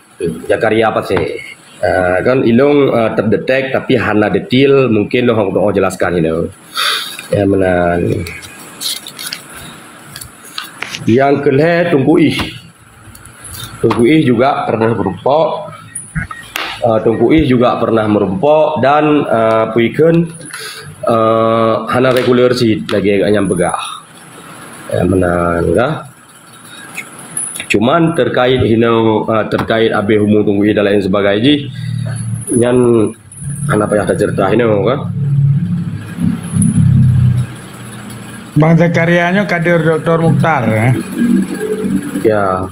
Zakaria Pasé. Ah, kan ilôn, ah, terdetek tapi hana detail, mungkin lôn hana jelaskan ilôn. Ya, meunan. Nyang keu lhèe Teungku Ih. Teungku Ih juga pernah meurumpok. Ah, Teungku Ih juga pernah meurumpok dan, ah, peue kheun, ah, hana reguler cit lagèe nyang peugah. Ya, meunan kah? Cuman terkait hino, ah, terkait abéh umu Teungku Ih dan lain sebagainya jih, nyan hana payah taceurita hino, kan? Bang Zakaria nyoe kader Doktor Mukhtar, eh? Ya.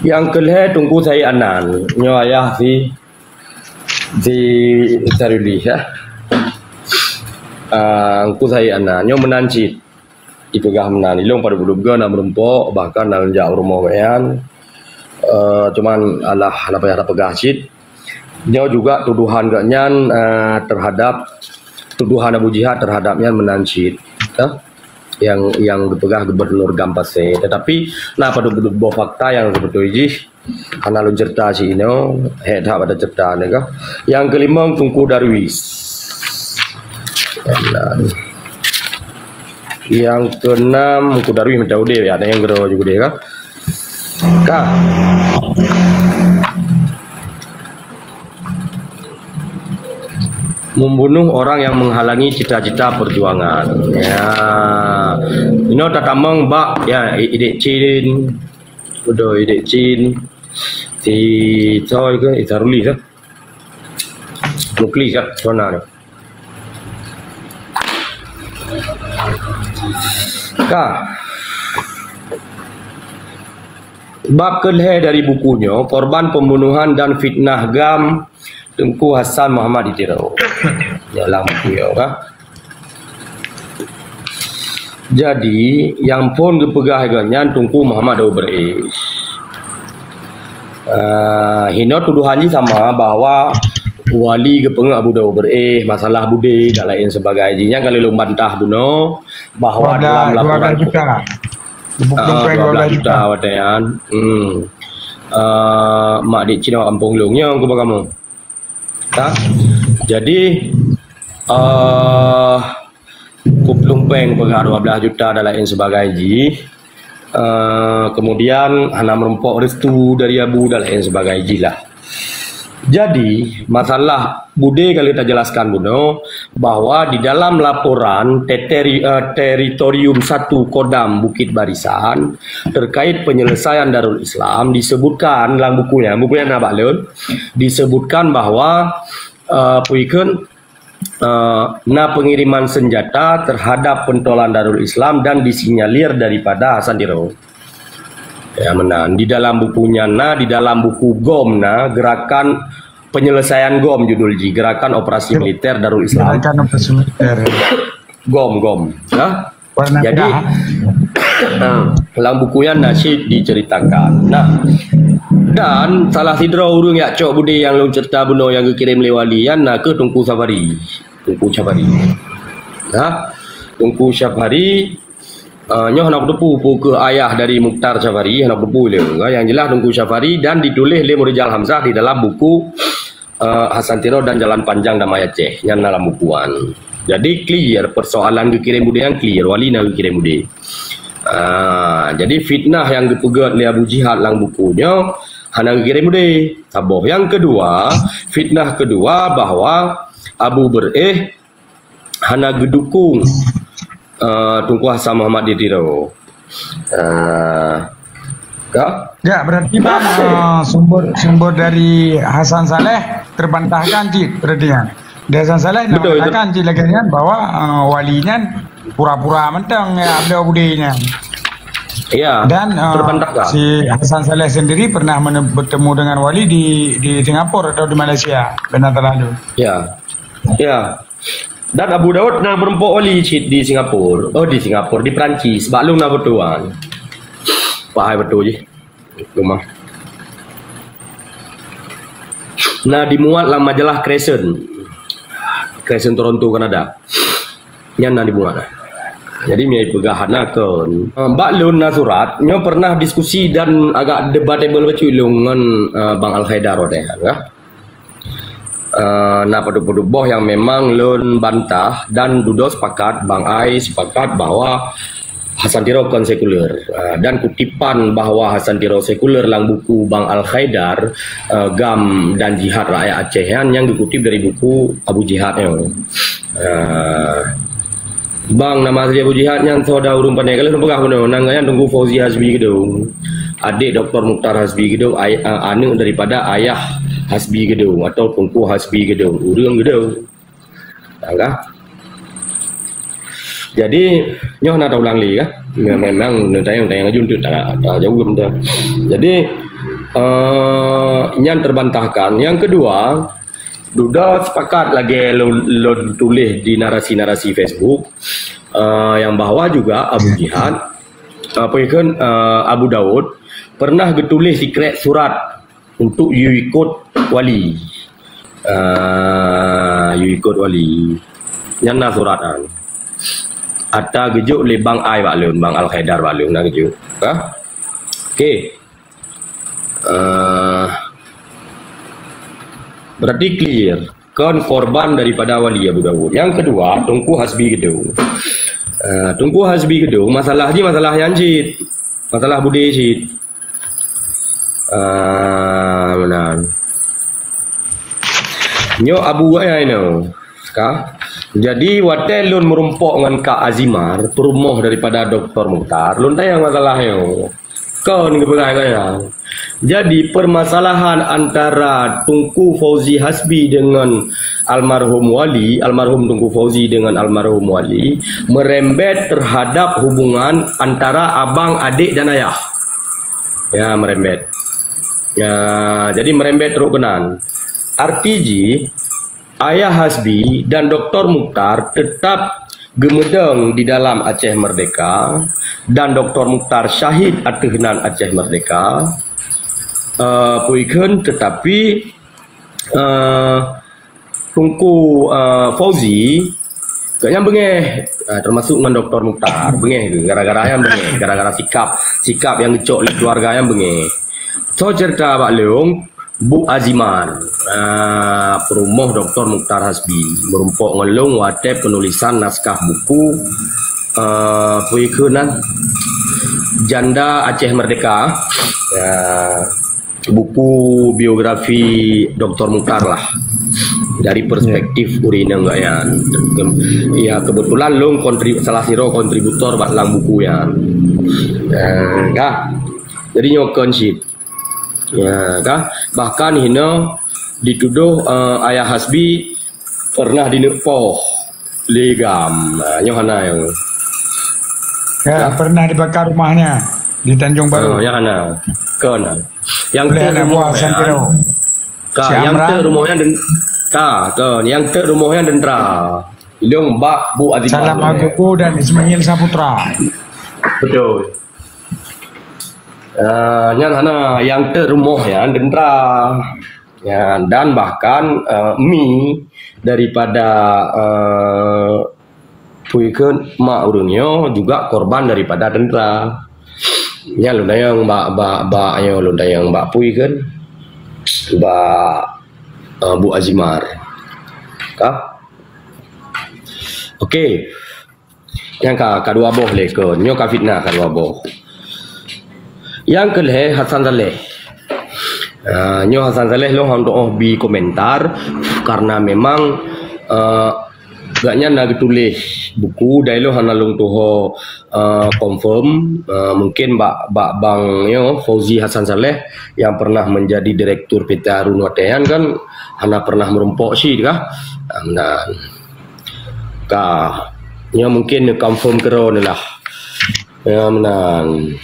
Nyang keu lhèe Teungku Said Anan, nyoe ayah si Di Taruli, ya. Ah, Teungku Said Anna, nyoe meunan cit. Ipeugah meunan, ilong padub-padub goe na meurumpok, bahkan na jak rumoh gobnyan. Eh, cuman alah, hana payah tapeugah cit. Nyoe juga tuduhan gobnyan, eh, terhadap, tuduhan Abu Jihad terhadap nyan meunan cit. Ya. Yang, yang geupeugah Gubernur GAM Pasé. Tetapi na padub-padub boh fakta yang sebetul jih. Hana lôn cerita cit inoe, hek that bak cerita ni kah. Yang kelima, Teungku Darwis. Yang keenam, Teungku Darwis meuta udeh, ya, ada yang kedua juga dia kah. Kah. Membunuh orang yang menghalangi cita-cita perjuangan. Ya. Inoe tatamong bak, ya, i-, idek cin. Udah idek cin. Si Toy ke? Eh, Saruli ke? Mukli ke? Sona ni. Ka. Bab kelhèe dari buku nyoe, korban pembunuhan dan fitnah GAM Teungku Hasan Muhammad di Tiro. Dalam buku nyoe, ka. Jadi, nyang phon geupeugah lagèe nyan Teungku Muhammad Daud Beureu'éh. Ah, hinoe tuduhan jih sama bahwa Wali geupeungeut Abu Daud Beureu'éh, masalah budé dan lain sebagainya. Nyan ka lheueh lôn bantah bunoe bahwa dalam laporan dua belas juta. Geupeupeuleupeng dua belas juta watèe nyan. Hmm. Ah, mak dik Cina kampung lôn nyoe keu kamoe. Ka? Jadi, eh, kupeuleupeng peugah dua belas juta dan lain sebagainya jih. Eh, kemudian hana meurumpok restu dari Abu dan lain sebagainya jih lah. Jadi, masalah budé ka lheueh tajelaskan bunoe bahwa di dalam laporan teteri-, eh, Teritorium satu Kodam Bukit Barisan terkait penyelesaian Darul Islam disebutkan dalam buku nyan, buku nyan na bak lôn, disebutkan bahwa, eh, peue ikheun, eh, na pengiriman senjata terhadap pentolan Darul Islam dan disinyalir daripada Hasan Tiro. Ya, meunan. Di dalam buku nyan na, di dalam buku GOM na, Gerakan Penyelesaian GOM judul jih, Gerakan Operasi Militer Darul Islam. Gerakan Operasi Militer. GOM, GOM. Nah, Warna jadi, merah. Ah, dalam buku nyan na cit diceritakan. Nah, dan salah sidroe ureueng jak cok budé nyang lôn cerita bunoe nyang geukirém lé Wali nyan na kheueh Teungku Safari. Teungku Safari. Nah, Teungku Safari, ah, nyoe hana kuteupeu peu kheueh ayah dari Mukhtar Safari, hana kuteupeu lé. Yang jelas Teungku Safari dan dituléh lé Murijal Hamzah di dalam buku eh, Hasan Tiro dan Jalan Panjang Damai Aceh. Nyan dalam buku nyan. Jadi clear, persoalan geukirém budé nyan clear. Wali na geukirém budé. Ah, jadi fitnah nyang geupeugét lé Abu Jihad lam buku nyoe hana geukirém budé. Saboh. Yang kedua, fitnah kedua bahwa Abu Beureu'éh hana geudukung, eh, Teungku Hasan Muhammad di Tiro. Eh, ka? Ya, berarti, Bang, eh, sumber, sumber dari Hasan Saleh terbantahkan cit berarti, ya. Dari Hasan Saleh, betul, mengatakan cit lagèe nyan bahwa, eh, Wali nyan pura-pura mantong ya beliau budé nyan. Ya, dan, eh, terbantahkan. Si Hasan Saleh sendiri pernah mene-, bertemu dengan Wali di, di Singapura atau di Malaysia, benar tak lalu? Ya. Ya. Dan Abu Daud na meurumpok Wali cit di Singapura. Oh, di Singapura, di Perancis. Bak lôn na beutôi wan. Pahai beutôi jih. Leumah. Na dimuat lam majalah Crescent. Crescent Toronto, Kanada. Nyan na dimuat. Jadi, mie peugah na kon. Eh, bak lôn na surat, nyoe pernah diskusi dan agak debatable bacut lôn ngon, eh, Bang Al Haidar watèe nyan, ya. Eh, na padub-padub boh nyang memang lôn bantah dan dudoe sepakat, Bang Ai sepakat bahwa Hasan Tiro kon sekuler. Eh, dan kutipan bahwa Hasan Tiro sekuler lam buku Bang Al Haidar, eh, GAM dan Jihad Rakyat Aceh nyan, nyang geukutip dari buku Abu Jihad nyoe. Eh, Bang, nama asli Abu Jihad nyan soe dah ureueng pandai. Kalau peugah bunoe, nan gobnyan Teungku Fauzi Hasbi Geudong. Adik Doktor Mukhtar Hasbi Geudong, ay-, a-, aneuk daripada ayah Hasbi Geudong atau Teungku Hasbi Geudong, ureueng Geudong. Nah, ka? Jadi, nyoe na taulang lé, ka? Me-, memang neutanyong-tanyong laju untuk tak, tak jaweueb dah. Jadi, eh, nyan terbantahkan. Yang kedua, Dudoe sepakat lagée lôn, lôn tuléh di narasi-narasi Facebook, eh, nyang bahwa juga Abu Jihad, apa ikon, eh, Abu Daud pernah geutuléh sikrek surat untuk yue ikot wali. Ah, yue ikot wali. Nyan na surat nyan. Ata geujok lé Bang Ai bak lôn, Bang Al Khaidar bak lôn na geujok. Ha? Oke. Eh, berarti clear. Kon korban daripada wali Abu Daud. Yang kedua, Teungku Hasbi Geudong. Eh, Teungku Hasbi Geudong, masalah jih masalah nyan cit. Masalah budé cit. Ah, meunan. Nyoe Abu Ai nyoe. Ka. Jadi, watée lôn meurumpok ngon Kak Azimar, peurumoh daripada Doktor Mukhtar, lôn tanyong masalah nyoe. Kon geupeugah nyan. Jadi, permasalahan antara Teungku Fauzi Hasbi dengan almarhum Wali, almarhum Teungku Fauzi dengan almarhum Wali, merembet terhadap hubungan antara abang, adik, dan ayah. Ya, merembet. Ya, jadi merembet trok keunan. Arti jih, Ayah Hasbi dan Doktor Mukhtar tetap geumeudong di dalam Aceh Merdeka dan Doktor Mukhtar syahid ateueh nan Aceh Merdeka. Eh, peue ikheun, tetapi, eh, Teungku, eh, Fauzi, gobnyan beungéh, eh, termasuk ngon Doktor Mukhtar, beungéh geuh, gara-gara nyan beungéh, gara-gara sikap, sikap nyang geucok lé keluarga nyan beungéh. Soe cerita bak lôn, Bu Azimar, ah, peurumoh Doktor Mukhtar Hasbi, meurumpok ngon lôn watée penulisan naskah buku, ah, peue ikheun nan, Janda Aceh Merdeka, ah, buku biografi Doktor Mukhtar lah, dari perspektif ureueng inong gobnyan. Ya, kebetulan lôn kontrib-, salah sidroe kontributor bak lam buku nyan. Ah, ka. Jadi nyoe kon cit. Ya, ka? Bahkan hino ditudoh, eh, Ayah Hasbi pernah dineuk poh lé GAM. Ha, nyoe hana nyoe. Ya, pernah dibakar rumahnya di Tanjung Baru. Oh, nyoe hana. Kon. Nyang teuk rumoh nyan, ka, nyang teuk rumoh nyan den-, ka, kon. Nyang teuk rumoh nyan dentra. Ilong bak Bu Azimar. Salam Agogo dan Ismail Saputra. Betul. Ah, nyan hana, nyang teuk rumoh nyan dentra. Ya, dan bahkan, eh, mi daripada, eh, peue ikheun, mak ureueng nyoe juga korban daripada dentra. Nyan lôn tanyong bak, bak, bak nyoe lôn tanyong bak peue ikheun, bak, eh, Bu Azimar. Ka? Oke. Nyang ka, ka dua boh lé kon. Nyoe ka fitnah ka dua boh. Nyang keu lhée Hasan Saleh. Ah, nyoe Hasan Saleh lôn hana tuoh bi komentar karena memang, eh, gobnyan na geutuléh buku, dai lôn hana lôn tuho, eh, confirm. Eh, mungkin bak, bak bang nyoe Fauzi Hasan Saleh yang pernah menjadi direktur P T Harun watée nyan kan hana pernah meurumpok cit kah? Ah, meunan. Ka, nyoe mungkin neukonfirm keudroe neulah. Ya, meunan.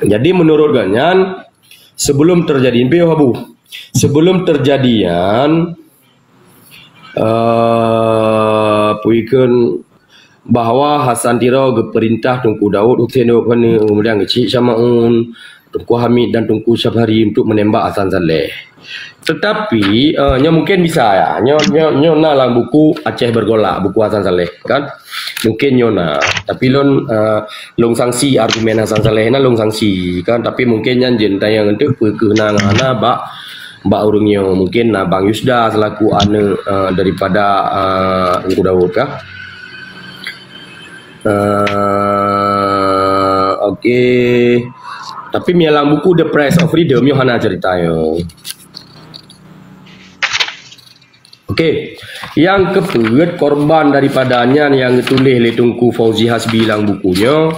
Jadi, menurut gobnyan, sebelum terjadi, piôh Abu, sebelum terjadi nyan, eh, peue ikheun, bahwa Hasan Tiro geupeurintah Teungku Daud Hussein Daud Keuneuk, kemudian Cik Syamaun, Teungku Hamid dan Teungku Syabhari untuk menembak Hasan Saleh. Tetapi, eh, nyoe mungkin bisa ya. Nyoe, nyoe, nyoe na lam buku Aceh Bergolak, buku Hasan Saleh, kan? Mungkin nyoe na. Tapi lôn, eh, lôn sangsi argumen Hasan Saleh na lôn sangsi, kan? Tapi mungkin nyan jeuet tanyong untuk peue keuh na ngon hana bak, bak ureueng nyoe. Mungkin na Bang Yusda selaku aneuk, eh, daripada, eh, Teungku Daud kah? Eh, oke. Tapi mi lam buku The Price of Freedom nyoe hana cerita nyoe. Oke. Nyang keupeuet korban daripada nyan nyang geutuléh lé Teungku Fauzi Hasbi lam buku nyoe,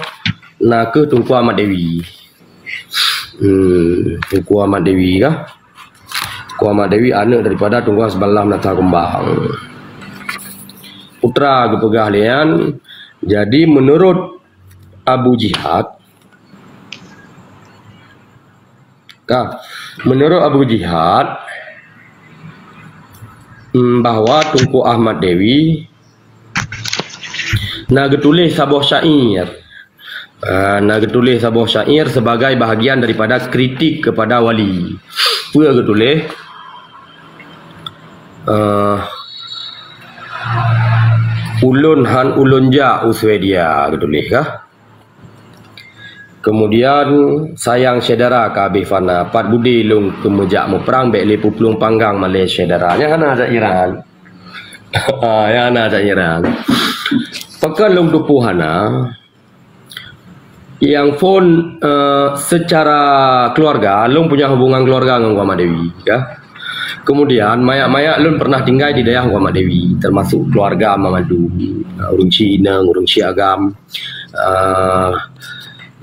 na kheueh Teungku Ahmad Dewi. Hmm, Teungku Ahmad Dewi kah? Teungku Ahmad Dewi aneuk daripada Teungku Hasballah Meunasah Kumbang. Putra geupeugah lé nyan, jadi menurut Abu Jihad, ka, menurut Abu Jihad, mm, bahwa Teungku Ahmad Dewi na geutuléh saboh syair. Ah, na geutuléh saboh syair sebagai bahagian daripada kritik kepada wali. Peue geutuléh? Ah, "Ulôn han ulôn jak u Swedia," geutuléh kah? Kemudian, "Sayang syedara ka habéh fana, pat budé lôn keumeujak muprang, bék lé peuplueng panggang malée syedara." Nyan hana syairan. Ah, nyan hana syairan. Pakon lôn tupue hana? Nyang phôn, eh, secara keluarga, lôn punya hubungan keluarga ngon Teungku Ahmad Dewi, ya. Kemudian, manyak-manyak lôn pernah tinggai di dayah Teungku Ahmad Dewi, termasuk keluarga Mamadu, eh, ureuëng Cik Ineng, ureuëng Cik Agam. Ah,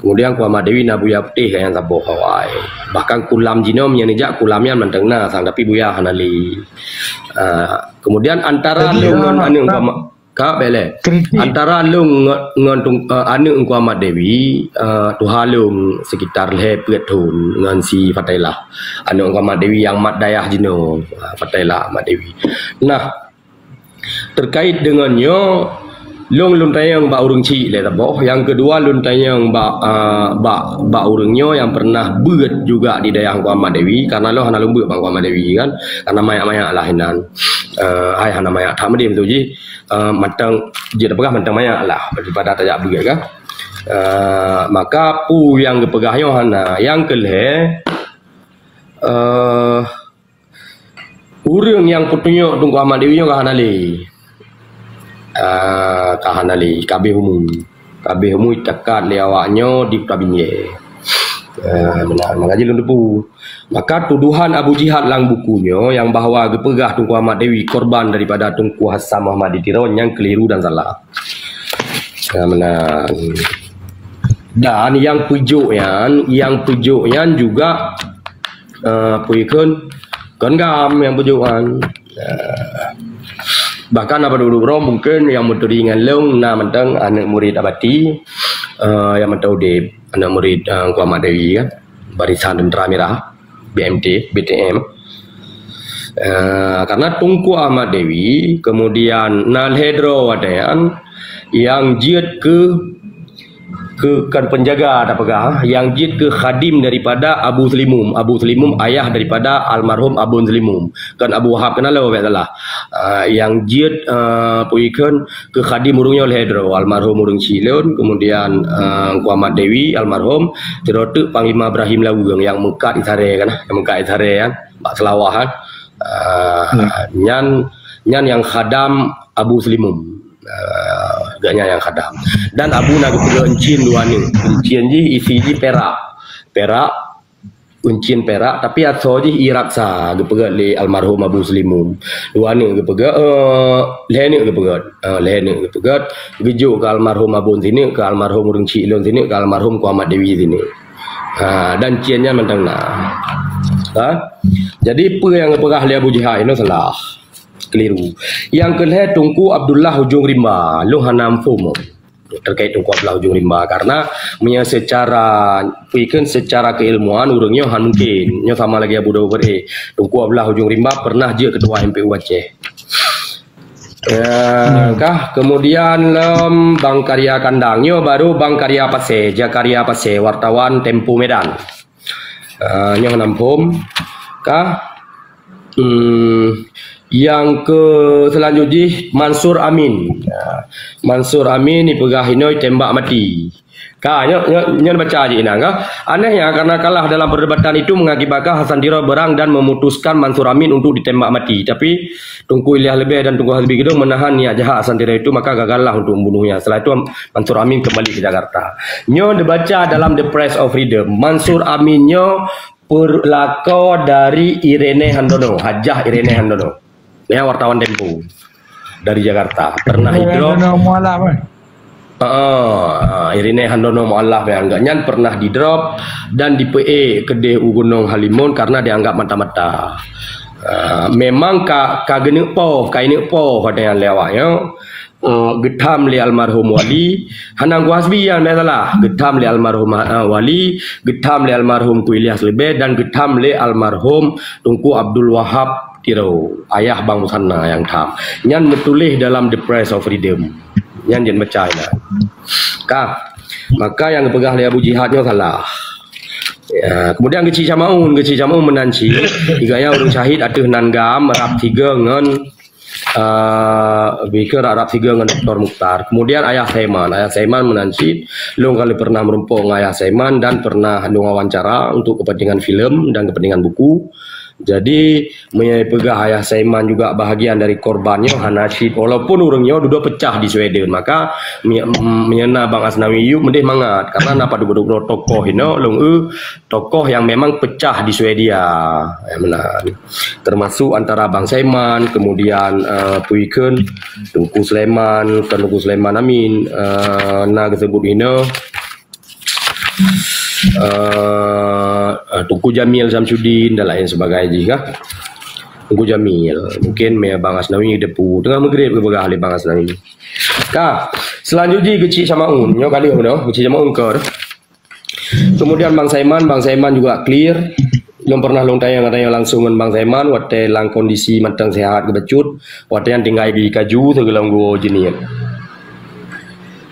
kemudian Teungku Ahmad Dewi na buya putéh nyang saboh awai. Bahkan kulam jinoe meunyoe neujak kulam nyan mantong na sang, tapi buya hana lé. Ah, kemudian antara lôn ngon aneuk Teungku Ahmad, ka bék lé. Antara lôn ngon, ngon tung-, ah, aneuk Teungku Ahmad Dewi, ah, tuha lôn sekitar lhée peuet thon ngon si Fatailah. Aneuk Teungku Ahmad Dewi nyang mat dayah jinoe, ah, Fatailah Ahmad Dewi. Nah, terkait dengan nyoe, lôn, lôn tanyong bak ureuëng Cik lé saboh. Nyang keudua, lôn tanyong bak, ah, bak, bak ureuëng nyoe nyang pernah beuet juga di dayah Teungku Ahmad Dewi, karena lôn hana lôn beuet bak Teungku Ahmad Dewi kan, karena manyak-manyak lah inan. Ah, hai hana manyak that meudeh tu jih, ah, mantong jeuet peugah mantong manyak lah daripada tajak beuet kan. Ah, maka peue nyang geupeugah nyoe hana. Nyang keulhée, eh, ureuëng nyang peutunyok Teungku Ahmad Dewi nyoe ka hana lé. Ah, ka hana lé, ka habéh umu. Ka habéh umu, itakat lé awak nyoe di Kuta Binjai. Ah, meunan, maka jih lôn teupeue. Maka tuduhan Abu Jihad lam buku nyoe nyang bahwa geupeugah Teungku Ahmad Dewi korban daripada Teungku Hasan Muhammad di Tiro nyan keliru dan salah. Ah, meunan. Dan nyang peujok nyan, nyang peujok nyan juga, eh, peue kheun, kon GAM nyang peujok nyan. Eh, bahkan na padub-dub droe mungken nyang meuturi ngon lôn na mantong aneuk murit Abati, eh, nyang mantong udeb, aneuk murit, eh, Teungku Ahmad Dewi kan, Barisan Tentera Mirah, B M T, B T M. Eh, karena Teungku Ahmad Dewi, kemudian na lhée droe watée nyan, nyang jeuet keu, keu, kon penjaga tapeugah, nyang jeuet keu khadim daripada Abu Seulimum. Abu Seulimum ayah daripada almarhum Abon Seulimum. Kon Abu Wahab, keunan lôn bék salah. Ah, nyang jeuet, ah, peue kheun keu khadim ureuëng nyoe lhée droe, almarhum ureuëng Cik lôn, kemudian, ah, Teungku Ahmad Dewi, almarhum, sidroe teuk Panglima Ibrahim Laweueng nyang meukat Isaré kan, nyang meukat Isaré kan, bak Seulawah kan. Ah, nyan, nyan nyang khadam Abu Seulimum. Ah, gobnyan nyang khadam. Dan Abu na geupeugah euncien dua neuk. Euncien jih isi jih perak. Perak, euncien perak, tapi asoe jih ie raksa geupeugét lé almarhum Abu Seulimum. Dua neuk geupeugét, eh, lhée neuk geupeugét. Ah, lhée neuk geupeugét. Geujok keu almarhum Abon sineuk, keu almarhum ureuëng Cik lôn sineuk, keu almarhum Teungku Ahmad Dewi sineuk. Ha, dan cien nyan mantong na. Ha? Jadi, peue nyang geupeugah lé Abu Jihad nyoe salah. Keliru. Nyang keulhée Teungku Abdullah Ujong Rimba, lôn hana muphom terkait Teungku Abdullah Ujong Rimba, karena meunyoe secara, peue kheun, secara keilmuan ureuëng nyoe hana mungkin. Nyoe sama lagée Abu Dawud Bari. Teungku Abdullah Ujong Rimba pernah jeuet ketua M P U Aceh. Ya, kah? Kemudian lom Bang Karya Kandang. Nyoe baru Bang Karya Pasé, Zakaria Pasé, wartawan Tempo Medan. Ah, nyoe hana muphom kah? Hmm, nyang keu seulanjut jih Mansur Amin. Ya, Mansur Amin ipeugah inoe tembak mati. Ka, nyoe, nyoe, nyoe baca jih inan kah? Anehnya, karena kalah dalam perdebatan itu mengakibatkan Hasan Tiro berang dan memutuskan Mansur Amin untuk ditembak mati. Tapi Teungku Ilyas Leubeh dan Teungku Hasbi Geudong menahan niat jahat Hasan Tiro itu, maka gagallah untuk membunuhnya. Setelah itu, Mansur Amin kembali ke Jakarta. Nyoe dibaca dalam The Press of Freedom. Mansur Amin nyoe peulakor dari Irene Handono, Hajah Irene Handono. Ya, wartawan Tempo dari Jakarta. Pernah idrop. Handono mualaf, eh? Ah, ah, Irene Handono mualaf nyang agak nyan pernah didrop dan dipeue keudeh u Gunong Halimun karena dianggap mata-mata. Ah, memang ka, ka geuneuk poh, ka ineuk poh pada nyang lewat nyoe. Ah, geutham lé almarhum Wali, hana Teungku Hasbi nyang salah. Geutham lé almarhum, ah, Wali, geutham lé almarhum Teungku Ilyas Leubeh dan geutham lé almarhum Teungku Abdul Wahab Tiro, ayah Bang Musanna nyang tham. Nyan meutuléh dalam The Price of Freedom. Nyan jeuet baca inan. Ka, maka nyang geupeugah lé Abu Jihad nyoe salah. Ya, kemudian Geuchik Syamaun, Geuchik Syamaun meunan cit, gobnyan ureuëng syahid ateueh nan GAM rab sigoe ngon, eh, bike rab-rab sigoe ngon Doktor Mukhtar. Kemudian Ayah Saiman, Ayah Saiman meunan cit, lôn ka lheueh pernah meurumpok ngon Ayah Saiman dan pernah lôn wawancara untuk kepentingan filem dan kepentingan buku. Jadi, meunyoe peugah Ayah Saiman juga bahagian dari korban nyoe hana cit, walaupun ureuëng nyoe dudoe pecah di Sweden, maka mi-, m-, meunyoe na Bang Asnawi Ayub meudeh mangat, karena na padub-padub tokoh inoe lôn eu tokoh yang memang pecah di Swedia. Ya, meunan. Termasuk antara Bang Saiman, kemudian, eh, Puikun, Teungku Sulaiman, bukan Teungku Sulaiman Amin, eh, na geusebut inoe, eh, eh, Teungku Jamil Samsudin dan lain sebagainya jih kah. Teungku Jamil, mungkin mé Bang Asnawi depu, teungoh meugreb geupeugah lé Bang Asnawi. Ka, selanjutnya Geuchik Syamaun, nyoe kali udah, Geuchik Syamaun kor. Kemudian Bang Saiman, Bang Saiman juga clear. Lôn pernah lôn tanyong-tanyong langsung ngon Bang Saiman, watée lam kondisi mantong sehat geubacut, watée nyan tinggai di kaju sigohlom geuwoe jeuet.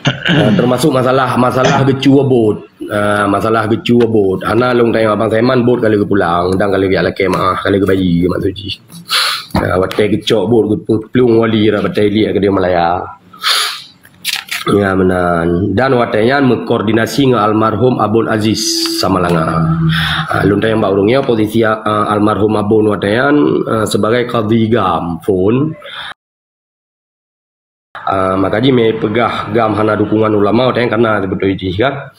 Ah, termasuk masalah, masalah geucue bot. Ah, masalah geucue bot. Hana lôn tanyong Abang Saiman, bot ka lheueh geupulang, dan ka lheueh geujak lakée meu'ah, ka lheueh geubayi, maksud jih. Ah, watée geucok bot, geupeuplong wali rot batée liek keudeh Malaya. Ya, meunan. Dan watée nyan meukoordinasi ngon almarhum Abon Aziz Samalanga. Ah, lôn tanyong bak ureuëng nyoe posisi, ah, almarhum Abon watée nyan, ah, sebagai kadhi GAM phon. Ah, maka jih mé peugah GAM hana dukungan ulama, watée nyan kana seubeutôi jih kan.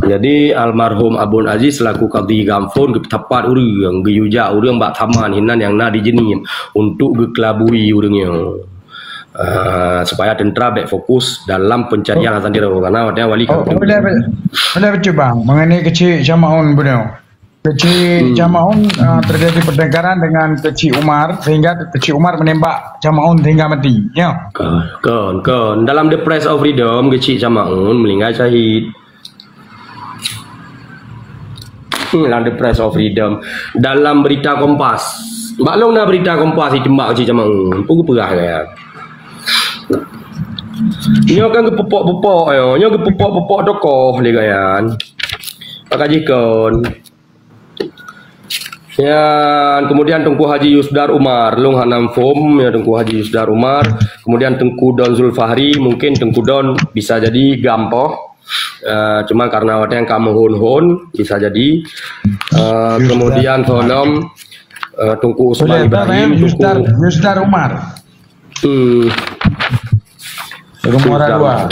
Jadi, almarhum Abon Aziz selaku kadhi GAM phon geupeusapat ureuëng, geuyue jak ureuëng bak taman hinan nyang na di Jeunieb untuk geukelabui ureuëng nyoe. Ah, supaya teuntara bék fokus dalam pencarian Hasan Tiro, karena watée nyan wali Oh, ka boleh, boleh, boleh bacut, Bang. Mengenai Geuchik Syamaun bunoe. Geuchik Hmm. Syamaun, ah, terjadi pertengkaran dengan Geuchik Umar sehingga Geuchik Umar menembak Syamaun sehingga mati. Ya. Kon, kon, kon. Dalam The Price of Freedom, Geuchik Syamaun meninggal syahid. Hmm, dalam The Price of Freedom. Dalam berita Kompas. Bak lôn na berita Kompas iteumbak Geuchik Syamaun. Peue geupeugah nyan? Nyoe kan geupupok-pupok nyoe. Nyoe geupupok-pupok tokoh lé nyan. Maka jih kon. Ya, kemudian Teungku Haji Yusdar Umar, lôn hana muphom, ya, Teungku Haji Yusdar Umar, kemudian Teungku Don Zulfahri, mungkin Teungku Don bisa jadi GAM poh. Eh, cuma karena watée nyan ka meuhon-hon, bisa jadi. Eh, Yusdar. Kemudian Solom, eh, Teungku Usman Boleh, Ibrahim, Yusdar, Teungku Yusdar Umar. Hmm. Rumah Yusdar Radwa. Umar.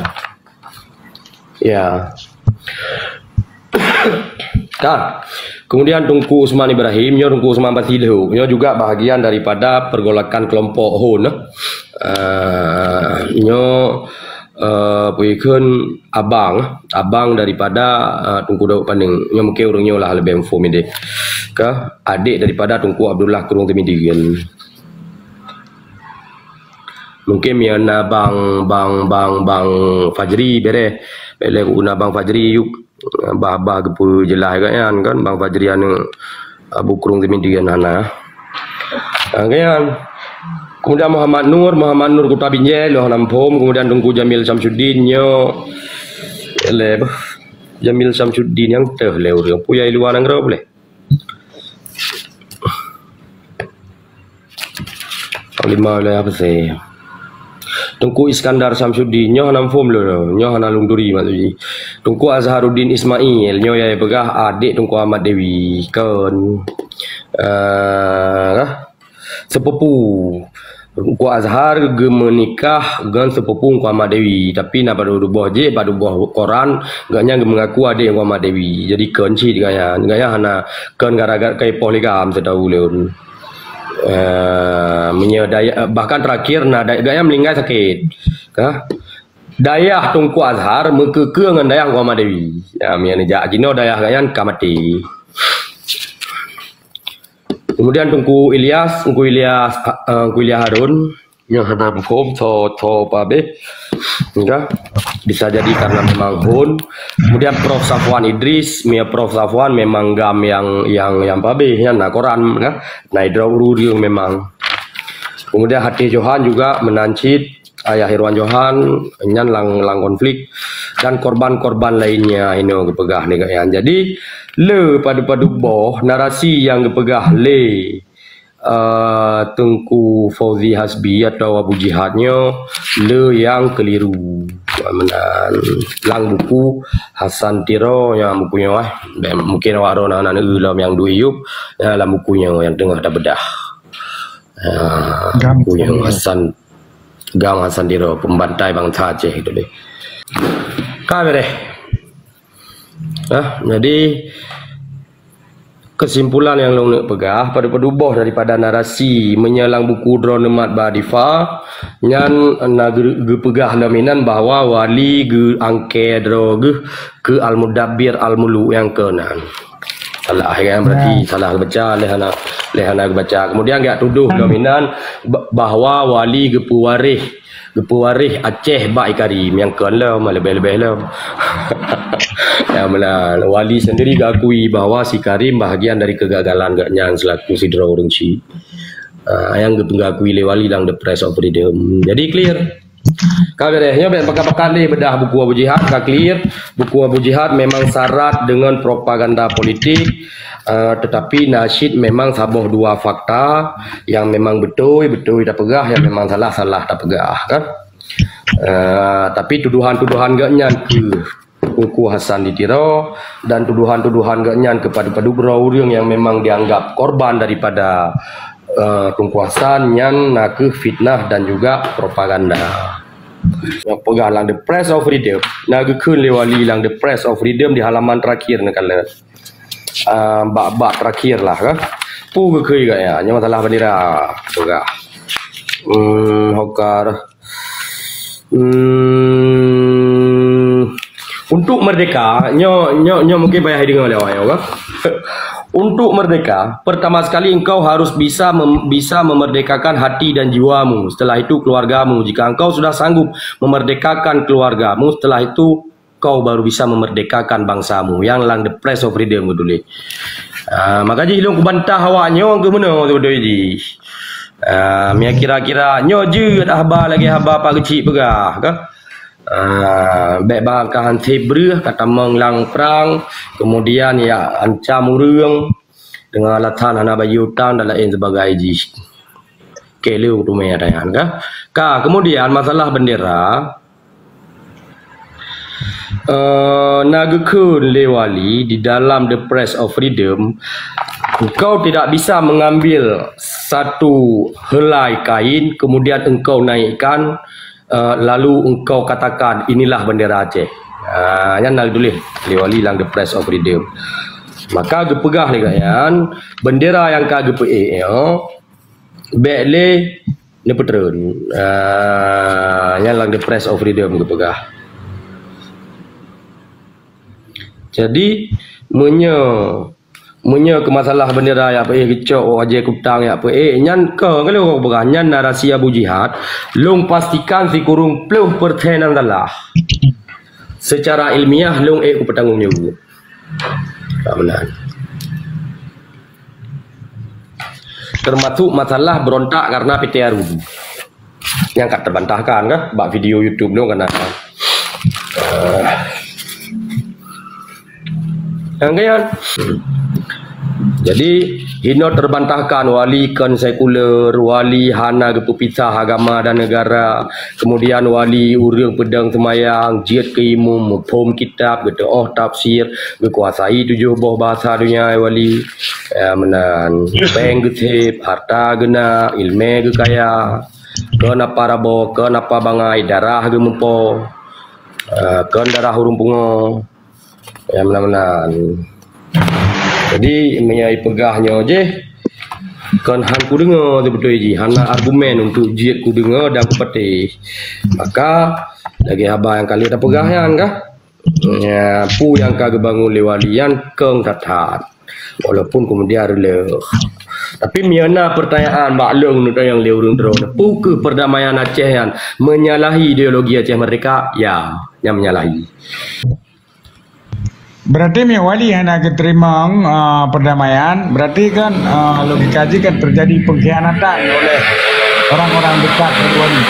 Ya. Ka. Kemudian Teungku Usman Ibrahim, nyoe Teungku Usman Basileuhuk, nyoe juga bahagian daripada pergolakan kelompok hon. Ah, nyoe, eh, peue kheun abang, abang daripada, eh, Teungku Daud Paneng. Nyoe mungkin ureuëng nyoe lah leubeh muphom idéh. Ka, adik daripada Teungku Abdullah Krueng Teumideuen. Mungkin meunyoe na bang, bang, bang, bang Fajri bereh. Bék lé guna bang Fajri yuk. Bah, bah geupeujeulaih gobnyan kan, bang Fajri aneuëk Abu Krueng Teumideuen hana. Ha, gobnyan. Kemudian Muhammad Nur, Muhammad Nur Kuta Binjai, lôn hana muphom. Kemudian Teungku Jamil Samsudin nyoe. Lé, bah. Jamil Samsudin nyang teuh lé ureuëng. Peue nyang luwa nanggroe boleh. Panglima Wilayah Pesé. Teungku Iskandar Samsudin, nyoe hana muphom lôn, nyoe hana lôn turi maksud jih. Teungku Azharuddin Ismail, nyoe nyang peugah adik Teungku Ahmad Dewi, kon. Ah, kah? Sepupu. Teungku Azhar geumeunikah ngon sepupu Teungku Ahmad Dewi, tapi na padub-padub boh jih, padub-padub boh koran, gobnyan geumeungaku adik Teungku Ahmad Dewi. Jadi kon cit gobnyan, gobnyan hana kon gara-gara ka ipoh lé GAM sitahu lôn. Eh, meunyoe dayah, bahkan terakhir na dayah, gobnyan meuninggai sakét. Kah? Dayah Teungku Azhar meukeukeu ngon dayah Teungku Ahmad Dewi. Ya, meunyoe neujak jinoe dayah gobnyan ka maté. Kemudian Teungku Ilyas, Teungku Ilyas, eh, Teungku Ilyas Harun. Nyoe hana muphom tho, tho apa habéh. Enggak. Bisa jadi karena memang hon. Kemudian Prof Safwan Idris, mia Prof Safwan memang GAM yang, yang, yang apa habéh, nyan na koran, kan? Na idroe ureueng memang. Kemudian Hatih Johan juga meunan cit, Ayah Irwan Johan, nyan lam, lam konflik. Dan korban-korban lainnya inoe geupeugah lé gobnyan. Jadi, le padub-padub boh narasi nyang geupeugah lé eh, Teungku Fauzi Hasbi atau Abu Jihad nyoe le nyang keliru. Meunan lam buku Hasan Tiro nyang buku nyoe, eh. Bèk, mungkin awak droe na, na lom nyang duek yup, ya, lam buku nyoe nyang teungoh tabeudah. Ah, GAM buku nyoe Hasan, GAM Hasan Tiro, Pembantai Bangsa Aceh itu deh. Ka beureh. Ah, jadi kesimpulan nyang lôn neuk peugah, padub-padub boh daripada narasi meunyoe lam buku droeneuh mat ba Difa, nyan na geu-, geupeugah lom inan bahwa wali geuangkat droe geuh keu Al-Mudabbir Al-Muluk nyang keunan. Salah, kan? Berarti salah geubaca, lé hana, lé hana geubaca. Kemudian geujak tudoh lom inan ba-, bahwa wali geupeuwaréh Geupeuwaréh Aceh bak I Karim nyang kon lom, leubeh-leubeh lom. Ya, meunan, Wali sendiri geuakui bahwa si Karim bahagian dari kegagalan gobnyan selaku sidroe ureueng chik. Ah, nyang geuakui lé Wali lam The Press of Freedom. Jadi clear. Ka beureh, nyoe bèk pakat-pakat lé beudah buku Abu Jihad, ka clear. Buku Abu Jihad memang syarat dengan propaganda politik. Eh, tetapi na cit memang saboh dua fakta nyang memang beutôi, beutôi tapeugah, nyang memang salah, salah tapeugah, kan? Eh, tapi tuduhan-tuduhan gobnyan keu Teungku Hasan di Tiro dan tuduhan-tuduhan gobnyan keu padub-padub droe ureueng nyang memang dianggap korban daripada, eh, Teungku Hasan nyan na kheueh fitnah dan juga propaganda. Nyang peugah lam The Press of Freedom, na geukheun lé Wali lam The Press of Freedom di halaman terakhir neukalon. Ah, bak-bak terakhir lah, kan. Peue geukheun gobnyan, nyoe masalah bendera. Peugah. Hmm, hokar. Hmm, untuk merdeka, nyoe, nyoe, nyoe mungkin payah deungoe lé awak nyoe, kan. Untuk merdeka, pertama sekali engkau harus bisa mem-, bisa memerdekakan hati dan jiwamu. Setelah itu keluargamu. Jika engkau sudah sanggup memerdekakan keluargamu, setelah itu kau baru bisa memerdekakan bangsamu, nyang lam The Press of Freedom geutuléh. Ah, maka jih lôn kubantah awak nyoe keu meunoe beutôi jih. Ah, mia kira-kira nyoe jeuet haba lagèe haba Pak Geuchik peugah, kan? Ah, bèk ba ka han sép breueh ka tamong lam prang, kemudian ya ancam ureueng dengan alasan hana bayeue utang dan lain sebagainya jih. Oke, lé teumé nyan, kan? Ka, kemudian masalah bendera, Eh, na geukheun lé Wali di dalam The Press of Freedom, engkau tidak bisa mengambil satu helai kain, kemudian engkau naikkan, eh, lalu engkau katakan, "Inilah bendera Aceh." Ah, nyan na geutuléh lé Wali lam The Press of Freedom. Maka geupeugah lé gobnyan, bendera nyang ka geupeuék nyoe, bèk lé neupeutreun. Ah, nyan lam The Press of Freedom geupeugah. Jadi, meunyoe, meunyoe keu masalah bendera jak peuék geucok, wajée kutang jak peuék, nyan keu, keu lôn peugah, nyan narasi Abu Jihad, lôn pastikan sikureueng ploh persen nyang salah. Secara ilmiah, lôn ék kupeutanggong jaweueb. Ka meunan. Termasuk masalah berontak karena P T Arum. Nyang ka terbantahkan kah bak video YouTube lôn kana. Eh, nyang kaya. Jadi, hino terbantahkan wali kon sekuler, wali hana geupeupisah agama dan negara, kemudian wali ureuëng peudong seumayang, jeuet keu imum, muphom kitab, geuteuôh tafsir, geukuasai tujoh boh bahasa donya, wali. Ya, meunan. Péng geusép, harta geunak, iéleumé geukaya. Kon apa rabo, kon apa bangai, darah geumeupo. Ah, kon darah ureuëng pungo. Ya, meunan-meunan. Jadi, meunyoe ipeugah nyoe jih, kon han kudeungoe sibeutoi jih, hana argumen untuk jeuet kudeungoe dan kupatéh. Maka, lagée haba nyang ka lheueh tapeugah nyan kah? Ya, peue nyang ka geubangun lé wali nyan kong that-that. Walaupun kemudian rela. Tapi meunyoe na pertanyaan bak lôn, nyoe nyang lé ureuëng droe, peu kheueh perdamaian Aceh nyan menyalahi ideologi Aceh Merdeka? Ya, nyan menyalahi. Berarti meunyoe Wali hana geuterima, ah, perdamaian, berarti kan, ah, logika jih kan terjadi pengkhianatan oleh orang-orang dekat Wali.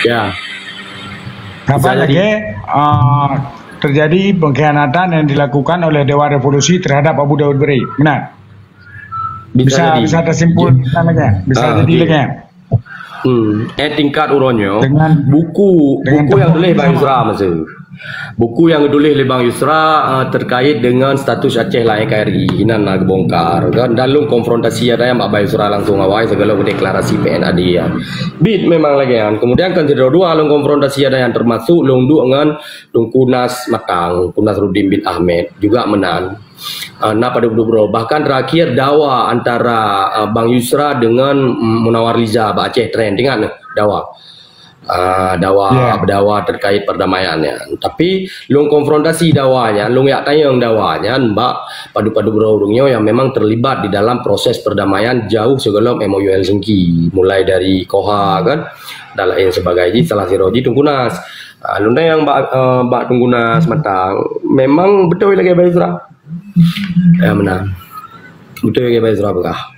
Ya. Kapan lagi, ah, terjadi pengkhianatan yang dilakukan oleh Dewan Revolusi terhadap Abu Daud Beri? Benar? Bisa Bisa jadi. Bisa tersimpul Ji- lagi? Bisa Ah, jadi okey. lagi? Hmm, eh, tingkat uroe nyoe, Dengan buku, dengan buku yang tulis Bang Yusra masa. Buku yang ditulis oleh Bang Yusra, ah, terkait dengan status Aceh lam N K R I, inan na geubongkar, kan? Dan lôn konfrontasi ada yang Bang Yusra langsung awai segala deklarasi P N A D ya. Bit memang lagi kan. Kemudian kan sidroe dua lôn konfrontasi ada yang termasuk lôn duduk dengan Teungku Nas Matang, Teungku Nasruddin bin Ahmed juga meunan. Ah, na padub-dub droe. Bahkan terakhir dawa antara, ah, Bang Yusra dengan, mm, Munawar Liza bak Aceh Trend. Ingat nyoe dawa. Ah, dawa, Ya. Dawa terkait perdamaian nyan. Tapi lôn konfrontasi dawa nyan, lôn jak tanyong dawa nyan bak padub-padub droe ureuëng nyoe yang memang terlibat di dalam proses perdamaian jauh sebelum M O U Helsinki. Mulai dari KOHA kan, dan lain sebagainya, salah sidroe jih Teungku Nas. Ah, lôn tanyong bak, eh, bak Teungku Nas Matang, memang beutôi lagée Bang Yusra? Ya, meunan. Beutôi lagée Bang Yusra peugah.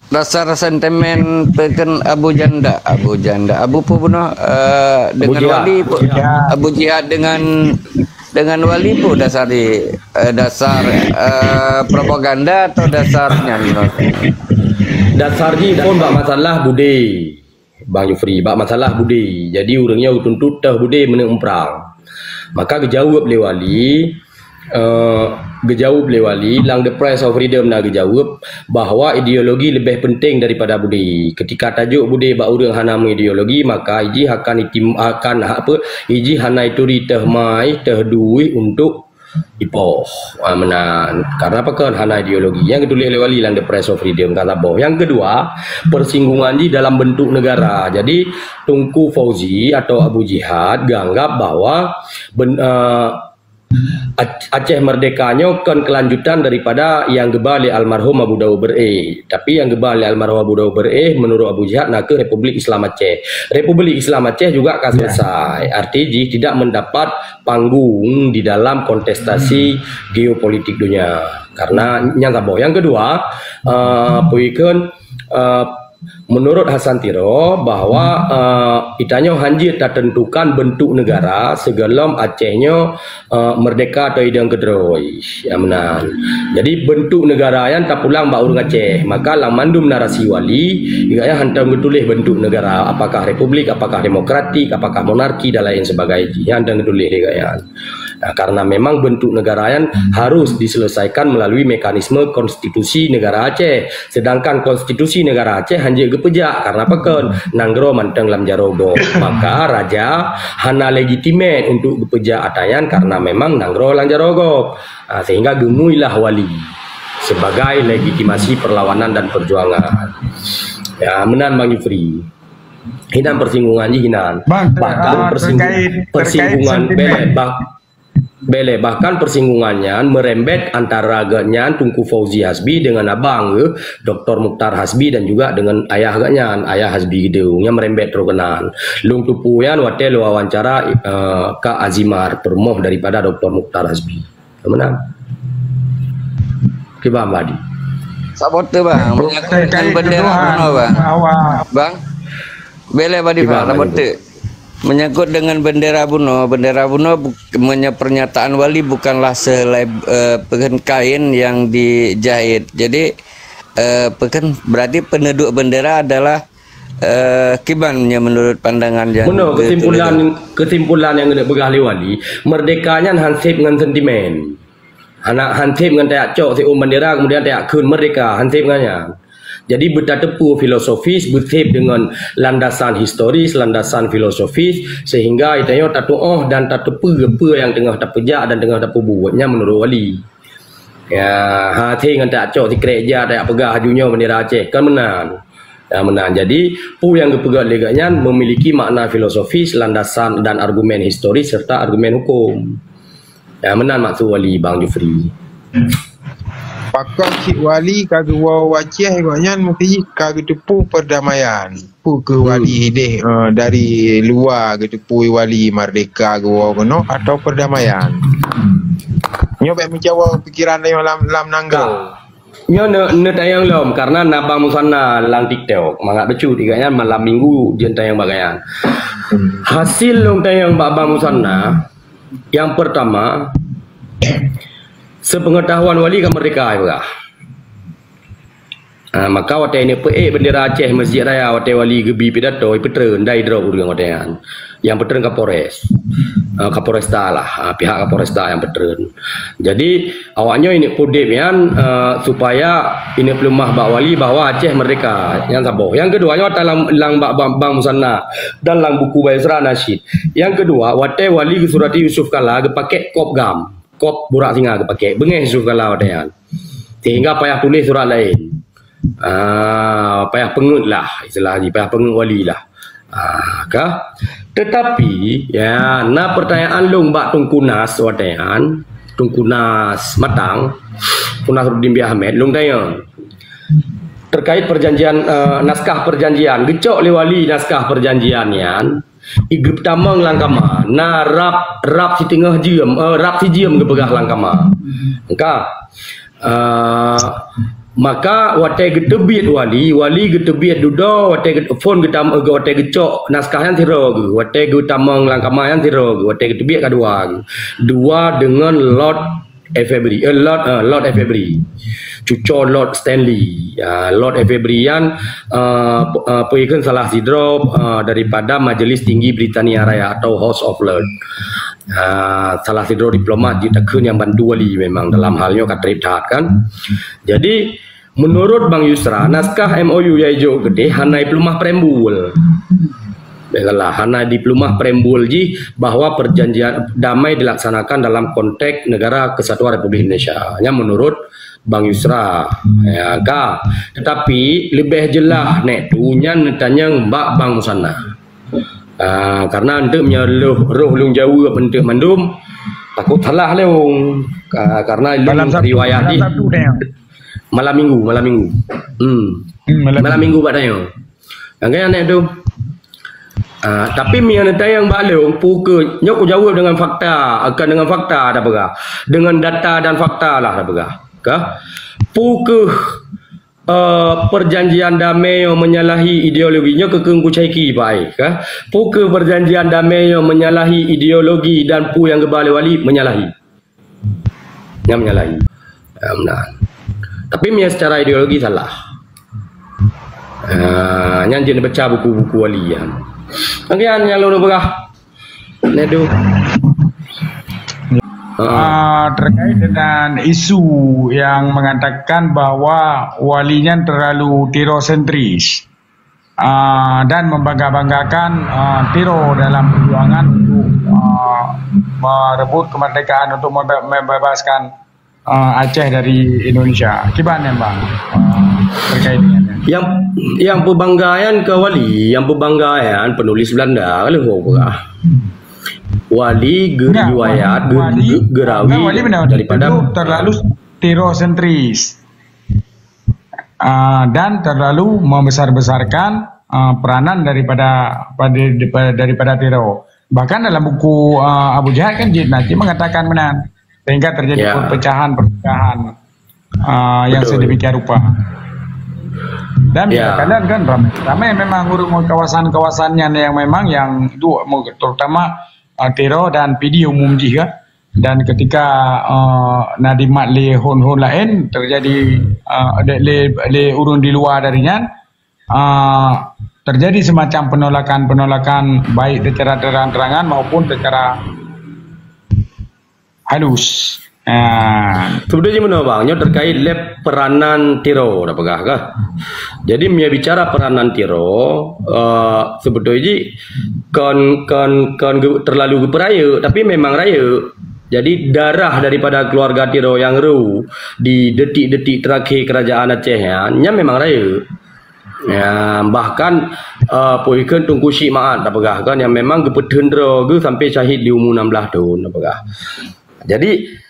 Dasar sentimen peukheun Abu Janda, Abu Janda, Abu peue bunoe, eh, Abu dengan Jihad. Wali pu-, Abu Jihad. Abu Jihad dengan, dengan Wali peue dasar di, eh, dasar, eh, propaganda atau dasar nyan? Dasar jih pun bak masalah budé. Bang Jufri, bak masalah budé. Jadi, ureuëng nyoe geutuntut teuh budé meuneuk muprang. Maka geujaweueb lé Wali, eh, geujaweueb lé Wali lam The Price of Freedom na geujaweueb bahwa ideologi leubeh penting daripada budé. Ketika tajok budé bak ureuëng hana meuideologi, maka ijih akan itim-, akan ha-, apa, ijih hana ituri teuh mai, teuh duih untuk ipoh. Ah, meunan. Karena apa kan hana ideologi. Nyang geutuléh lé Wali lam The Price of Freedom, ka saboh. Yang kedua, persinggungan jih dalam bentuk negara. Jadi, Teungku Fauzi atau Abu Jihad geuanggap bahwa ben-, eh, Ac-, Aceh Merdeka nyoe kon kelanjutan daripada yang geuba lé almarhum Abu Daud Bereh. Tapi yang geuba lé almarhum Abu Daud Bereh, menurut Abu Jihad, na kheueh Republik Islam Aceh. Republik Islam Aceh juga ka Ya. selesai. Arti jih tidak mendapat panggung di dalam kontestasi geopolitik dunia. Karena nyan saboh. Yang kedua, eh, peue kheun, eh, menurut Hasan Tiro bahwa, eh, itanyoe hanjeuet tatentukan bentuk negara sigohlom Aceh nyoe, eh, merdeka atau idong keudroe. Ya, meunan. Jadi, bentuk negara nyan tapulang bak ureuëng Aceh. Maka, lam mandum narasi Wali, gobnyan hantom geutuléh bentuk negara, apakah republik, apakah demokratik, apakah monarki, dan lain sebagainya. Nyan hantom geutuléh lé gobnyan. Nah, karena memang bentuk negara nyan harus diselesaikan melalui mekanisme konstitusi negara Aceh. Sedangkan konstitusi negara Aceh hanjeuet geupeujak. Karena apa kon? Nanggroe mantong lam jaroe gob. Maka, raja hana legitimate untuk geupeujak ata nyan karena memang nanggroe lam jaroe gob. Ah, sehingga geunguilah Wali sebagai legitimasi perlawanan dan perjuangan. Ya, meunan Bang Jufri. Hinan persinggungan jih hinan. Bang, Bahkan ah, persinggu-, terkait, terkait sentimen. Beleh, bah-, beleh. Bahkan persinggungan nyan merembet antara gobnyan Teungku Fauzi Hasbi dengan abang geuh, Doktor Mukhtar Hasbi dan juga dengan ayah gobnyan, Ayah Hasbi Geudong. Nyan merembet trok keunan. Lôn teupeu nyan watée lôn wawancara, eh, Kak Azimar, peurumoh daripada Doktor Mukhtar Hasbi. Meunan. Kiban Badi. Sabote, Bang. Menyangkut dengan bendera bunoe, Bang. Bang. Beleh Badi, Bang. Sabote. Menyangkut dengan bendera bunoe, bendera bunoe bu-, menye-, pernyataan Wali bukanlah sehelai, eh, peukheun kain yang dijahit. Jadi, eh, peukheun berarti penuduk bendera adalah Eh, kiban nyoe menurut pandangan nyang Meunoe keusimpulan, keusimpulan nyang geuneuk peugah lé Wali, merdeka nyan hanseb ngon sentimen. Hana hanseb ngon tajak cok siuem bandera kemudian tajak kheun merdeka, hanseb ngon nyan. Jadi beutateupeue filosofis, beuseb deungon landasan historis, landasan filosofis sehingga geutanyoe tatuoh dan tateupeue peue nyang teungoh tapeujak dan teungoh tapeubuet. Nyan menurut Wali. Ya, hase ngon tajak cok sikrek jak tajak peugah aju nyoe bandera Aceh, kan meunan. Ya, meunan. Jadi, peue nyang geupeugah lé gobnyan memiliki makna filosofis, landasan dan argumen historis serta argumen hukum. Ya, meunan maksud Wali, Bang Jufri. Pakon cit wali ka geuwoe u Aceh, gobnyan meusti ka geuteupeue perdamaian. Peue keuh wali hideh, eh, dari luwa geuteupeue wali merdeka geuwoe keunoe atau perdamaian? Nyoe bèk meucawa pikiran tanyoe lam, lam nanggroe. Nyoe ne-, neutanyong lom, karena na Bang Musanna lam TikTok. Mangat bacut, gobnyan malam minggu jeuet tanyong bak gobnyan. Hasil lôn tanyong bak Bang Musanna, yang pertama, sepeungetahuan wali ka merdeka, ipeugah. Ah, maka watèe neupeuék bendera Aceh Masjid Raya, watèe wali geubi pidato, ipeutreun, dai droe ureueng watèe nyan. Nyang peutreun Kapolres. Ah, Kapolresta lah. Ah, pihak Kapolresta nyang peutreun. Jadi, awaknyoe ineuk peudeb nyan, ah, supaya ineuk peuleumah bak wali bahwa Aceh merdeka. Nyang saboh. Nyang keudua, nyoe ata lam, lam bak Bang, Bang Musanna dan lam buku Bang Yusra na cit. Nyang keudua, watèe wali geusurati Yusuf Kalla geupakèk kop GAM. Kop burak singa geupakèk. Beungéh Yusuf Kalla watèe nyan. Sehingga payah tuléh surat laén. Ah, payah peungeuet lah, istilah jih, payah peungeuet wali lah. Ah, ka? Tetapi, ya, na pertanyaan lôn bak Teungku Nas watèe nyan, Teungku Nas Matang, Teungku Nasruddin bin Ahmed, lôn tanyong. Terkait perjanjian, eh, naskah perjanjian, geucok lé wali naskah perjanjian nyan, i geutamong lam kama, na rab, rab siteungoh jeuem, eh, rab sijeuem geupeugah lam kama. Ka? Ah, maka watèe geuteubiet wali, wali geuteubiet dudoe, watèe geut-, phon geutam-, watèe geucok naskah nyan sidroe geuh, watèe geutamong lam kama nyan sidroe geuh, watèe geuteubiet ka dua geuh. Dua deungon Lord Avebury, eh, Lord, eh, Lord Avebury. Cucoe Lord Stanley. Ah, Lord Avebury nyan, ah, p-, ah, peue kheun salah sidroe, ah, daripada Majelis Tinggi Britania Raya atau House of Lords. Ah, salah sidroe diplomat jeuet takheun nyang bantu wali memang dalam hal nyoe ka trép that kan. Jadi, menurut Bang Yusra, naskah M O U nyang ijok keudeh hana ipeuleumah preambul. Bèk salah, hana dipeuleumah preambul jih bahwa perjanjian damai dilaksanakan dalam konteks Negara Kesatuan Republik Indonesia. Nyan menurut Bang Yusra. Ya, ka. Tetapi, leubeh jeulaih nèk tu, nyan neutanyong bak Bang Musanna. Ah, karena eunteuk meunyoe lôn, roh lôn jaweueb eunteuk mandum, takot salah lôn. Ka-, karena lôn malam Sabtu, riwayat malam jih Sabtu, Dayang. Malam Minggu, malam Minggu. Hmm. Hmm, malam Malam Minggu. Minggu bak tanyoe. Nyang kaya nèk tu. Ah, tapi meunyoe neutanyong bak lôn, peue keuh, nyoe kujaweueb dengan fakta, bukan dengan fakta tapeugah. Dengan data dan fakta lah tapeugah. Ka? Peue keuh Eh, perjanjian damai nyoe menyalahi ideologi. Nyoe keu Teungku Syaiki, Pak ai, ka? Peue keuh perjanjian damai nyoe menyalahi ideologi dan peue nyang geuba lé wali menyalahi. Nyan menyalahi. Ya, meunan. Tapi meunyoe secara ideologi salah. Ah, nyan jeuet neubaca buku-buku wali nyan. Nyang lôn peugah. Nyan tu. Ha. Ah, terkait dengan isu yang mengatakan bahwa wali nyan terlalu Tiro sentris, ah, dan membangga-banggakan, ah, Tiro dalam perjuangan untuk, ah, merebut kemerdekaan, untuk membe-, membebaskan, ah, Aceh dari Indonesia. Kiban nyan, Bang, ah, terkait dengan nyan? Nyang, nyang peubangga nyan keu wali, nyang peubangga nyan penulis Belanda, ka lheueh peugah. Wali geu-, Enggak, riwayat, wali, geu-, wali, geu-, geurawi enggak, wali benar. Daripada Itu terlalu Tiro sentris. Ah, dan terlalu membesar-besarkan, ah, peranan daripada, pada, daripada, daripada Tiro. Bahkan dalam buku, ah, Abu Jahad kan jeuet na cit mengatakan meunan. Sehingga terjadi Ya. perpecahan-perpecahan, ah, yang Betul. sedemikian rupa. Dan Ya. kadang kan ramai, ramai memang ureueng kawasan-kawasan nyan yang memang yang duek, terutama, ah, Tiro dan Pidie umum jih kan. Dan ketika, ah, na dimat lé hon-hon laén terjadi, ah, lé, lé, lé ureueng di luwa dari nyan, ah, terjadi semacam penolakan-penolakan baik secara terang-terangan maupun secara halus. Ah. Sebenarnya meunoe, Bang, nyoe terkait lé peranan Tiro, dah peugah kah? Jadi, meunyoe bicara peranan Tiro, eh, sebetulnya jih kon, kon, kon ge-, terlalu geupeurayeuk, tapi memang rayeuk. Jadi, darah daripada keluarga Tiro nyang ru di detik-detik terakhir kerajaan Aceh nyan, nyan memang rayeuk. Ya, bahkan, eh, peue kheun Teungku Chik Maat dah peugah kan, yang memang geupeutheun droe geuh sampai syahid di umu enam belas thon dah peugah. Jadi,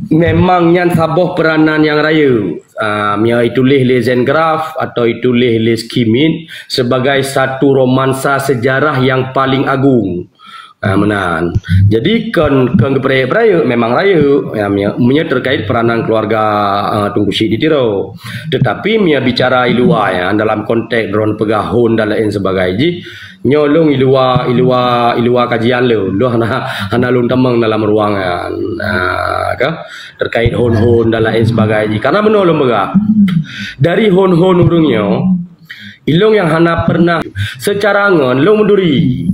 Memang nyan saboh peuranan nyang rayeuk. Ah, meunyoe ituléh lé Zaincraft atau ituléh lé Skimit sebagai satu romansa sejarah yang paling agung. Ah, meunan. Jadi kon, kon geupeurayeuk-peurayeuk, memang rayeuk. Ya, meunyoe, meunyoe terkait peuranan keluarga, ah, Teungku Chik di Tiro. Tetapi meunyoe bicara i luwa, ya, dalam konteks droen peugah hon dan lain sebagainya, nyoe lôn i luwa, i luwa, i luwa kajian lôn. Lôn hana, hana lôn tamong dalam ruangan. Ah, ka? Terkait hon-hon dan lain sebagainya. Karena meunoe lôn peugah. Dari hon-hon ureuëng nyoe, ilôn nyang hana pernah secara ngon lôn meuduri.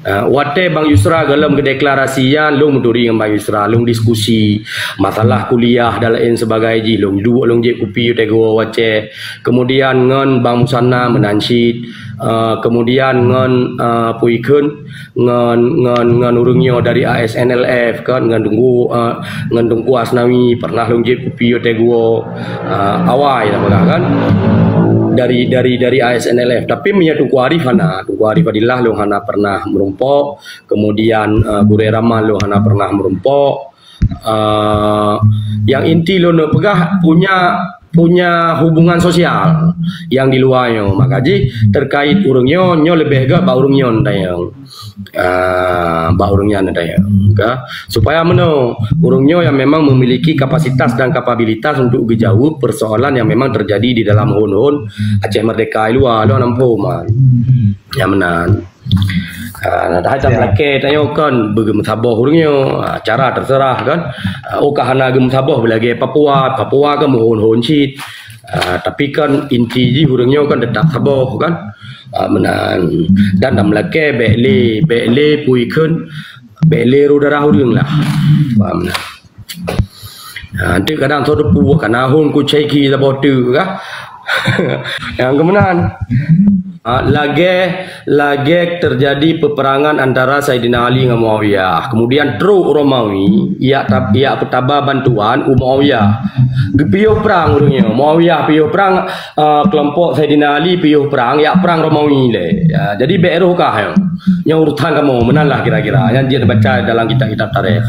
Ah, watée Bang Yusra gohlom geudeklarasi nyan, lôn meuduri ngon Bang Yusra, lôn diskusi masalah kuliah dan lain sebagainya. Lôn duek lôn jép kupi u Daegu Aceh. Kemudian ngon Bang Musanna meunan cit. Ah, kemudian ngon, ah, peue kheun, ngon, ngon, ngon ureuëng nyoe dari A S N L F kan, ngon Teungku, eh, ngon Teungku Asnawi pernah lôn jép kupi u Daegu, eh, awai lah peugah kan. Dari, dari, dari A S N L F. Tapi meunyoe Teungku Arif hana, Teungku Arif Fadillah lôn hana pernah meurumpok, kemudian, eh, Gurée Rama lôn hana pernah meurumpok. Eh, nyang inti lôn peugah punya, punya hubungan sosial nyang di luwa nyoe. Maka jih terkait ureuëng nyoe, nyoe leubeh gét bak ureuëng nyoe tanyong. Ah, bak ureuëng nyan tanyong, ka? Supaya meunoe, ureuëng nyoe yang memang memiliki kapasitas dan kapabilitas untuk geujaweueb persoalan yang memang terjadi di dalam hon-hon Aceh Merdeka i luwa, lôn nampu man. Nyang meunan. Ah, nah, dah macam lakée tanyoe kan, beugeumeusaboh ureuëng nyoe. Ah, cara terserah kan. Ah, oh, ka hana geumeusaboh beulagée Papua, Papua kan meuhon-hon cit. Ah, tapi kan inti jih ureuëng nyoe kan tetap saboh kan. Ah, meunan. Dan lam lakée bék lé, bék lé peue kheun, bék lé roh darah ureuëng lah. Paham lah. Ha, nanti kadang soe teupeu kana hon ku cai ki saboh teuk kah? Nyang keu meunan. Ha, lagée, lagée terjadi peperangan antara Saidina Ali ngon Muawiyah. Kemudian trok Romawi, yak tab-, yak peutaba bantuan u Muawiyah. Geupiôh prang ureuëng nyoe. Muawiyah piôh prang, eh, kelompok Saidina Ali piôh prang, yak prang Romawi lé. Ya, jadi bék roh kah nyoe. Nyoe urusan kamoe, meunan lah kira-kira. Nyang jeuet baca dalam kitab-kitab tarikh.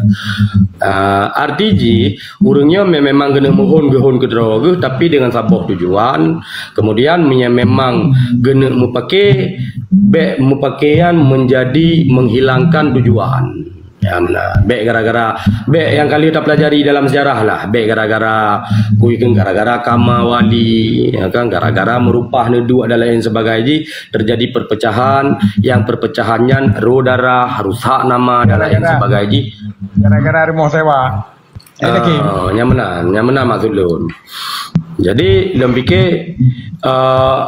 Ah, arti jih, ureuëng nyoe me-, memang geuneuk meuhon geuhon keudroe geuh, tapi dengan saboh tujuan. Kemudian, meunyoe memang geuneuk meupaké, bék meupakaian menjadi menghilangkan tujuan. Ya, meunan. Bék gara-gara, bék nyang ka lheueh tapelajari dalam sejarah lah. Bék gara-gara, kui kheun gara-gara kama wali, ya kan, gara-gara meurupah neuduek dan lain sebagainya jih, terjadi perpecahan, yang perpecahan nyan roh darah, rusak nama dan lain sebagainya jih. Gara-gara rumoh sewa. Ah, nyang meunan, nyang meunan maksud lôn. Jadi, lôn pikir, eh,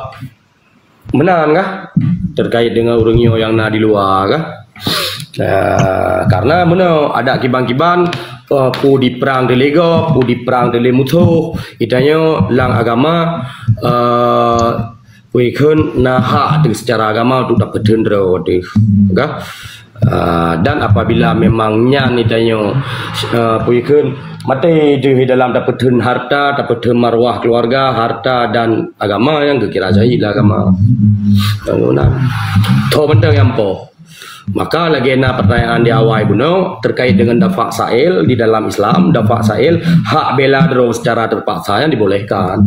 meunan kah terkait dengan ureuëng nyoe nyang na di luwa kah? Ah, karena meunoe adat kiban-kiban, eh, peue diprang dilé gob, peue diprang dilé musoh, geutanyoe lam agama, eh, Peue kheun na hak teuh secara agama untuk dapeutheun droe teuh, kah? Ah, dan apabila memang nyan geutanyoe, ah, peue kheun maté teuh dalam dapeutheun harta, dapeutheun marwah keluarga, harta dan agama nyang geukira syahid lah agama. Bangunan. Tho benda nyang poh. Maka lagée na pertanyaan di awai bunoe terkait dengan dafa' sa'il di dalam Islam, dafa' sa'il hak bela droe secara terpaksa nyang dibolehkan.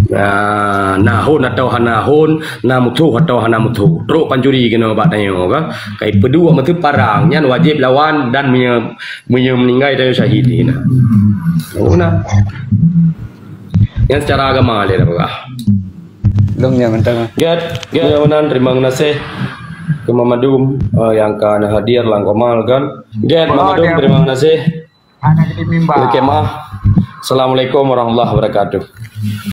Nah, na hon atau hana hon, na musoh atau hana musoh. Trok pancuri keunoe bak tanyoe ka. Kai peuduek meuteumé parang nyan wajéb lawan dan meunyoe, meunyoe meuninggai tanyoe syahid di na. Oh, na. Nyan secara agama lé dah peugah. Lôn nyang mantong. Gét, gét. Mudah-mudahan terima kasih keu Mamadum, eh, nyang ka hadir lam komal kan. Gét, Mamadum, terima kasih. Hana keutimimba. Oke, maaf. Assalamualaikum warahmatullahi wabarakatuh.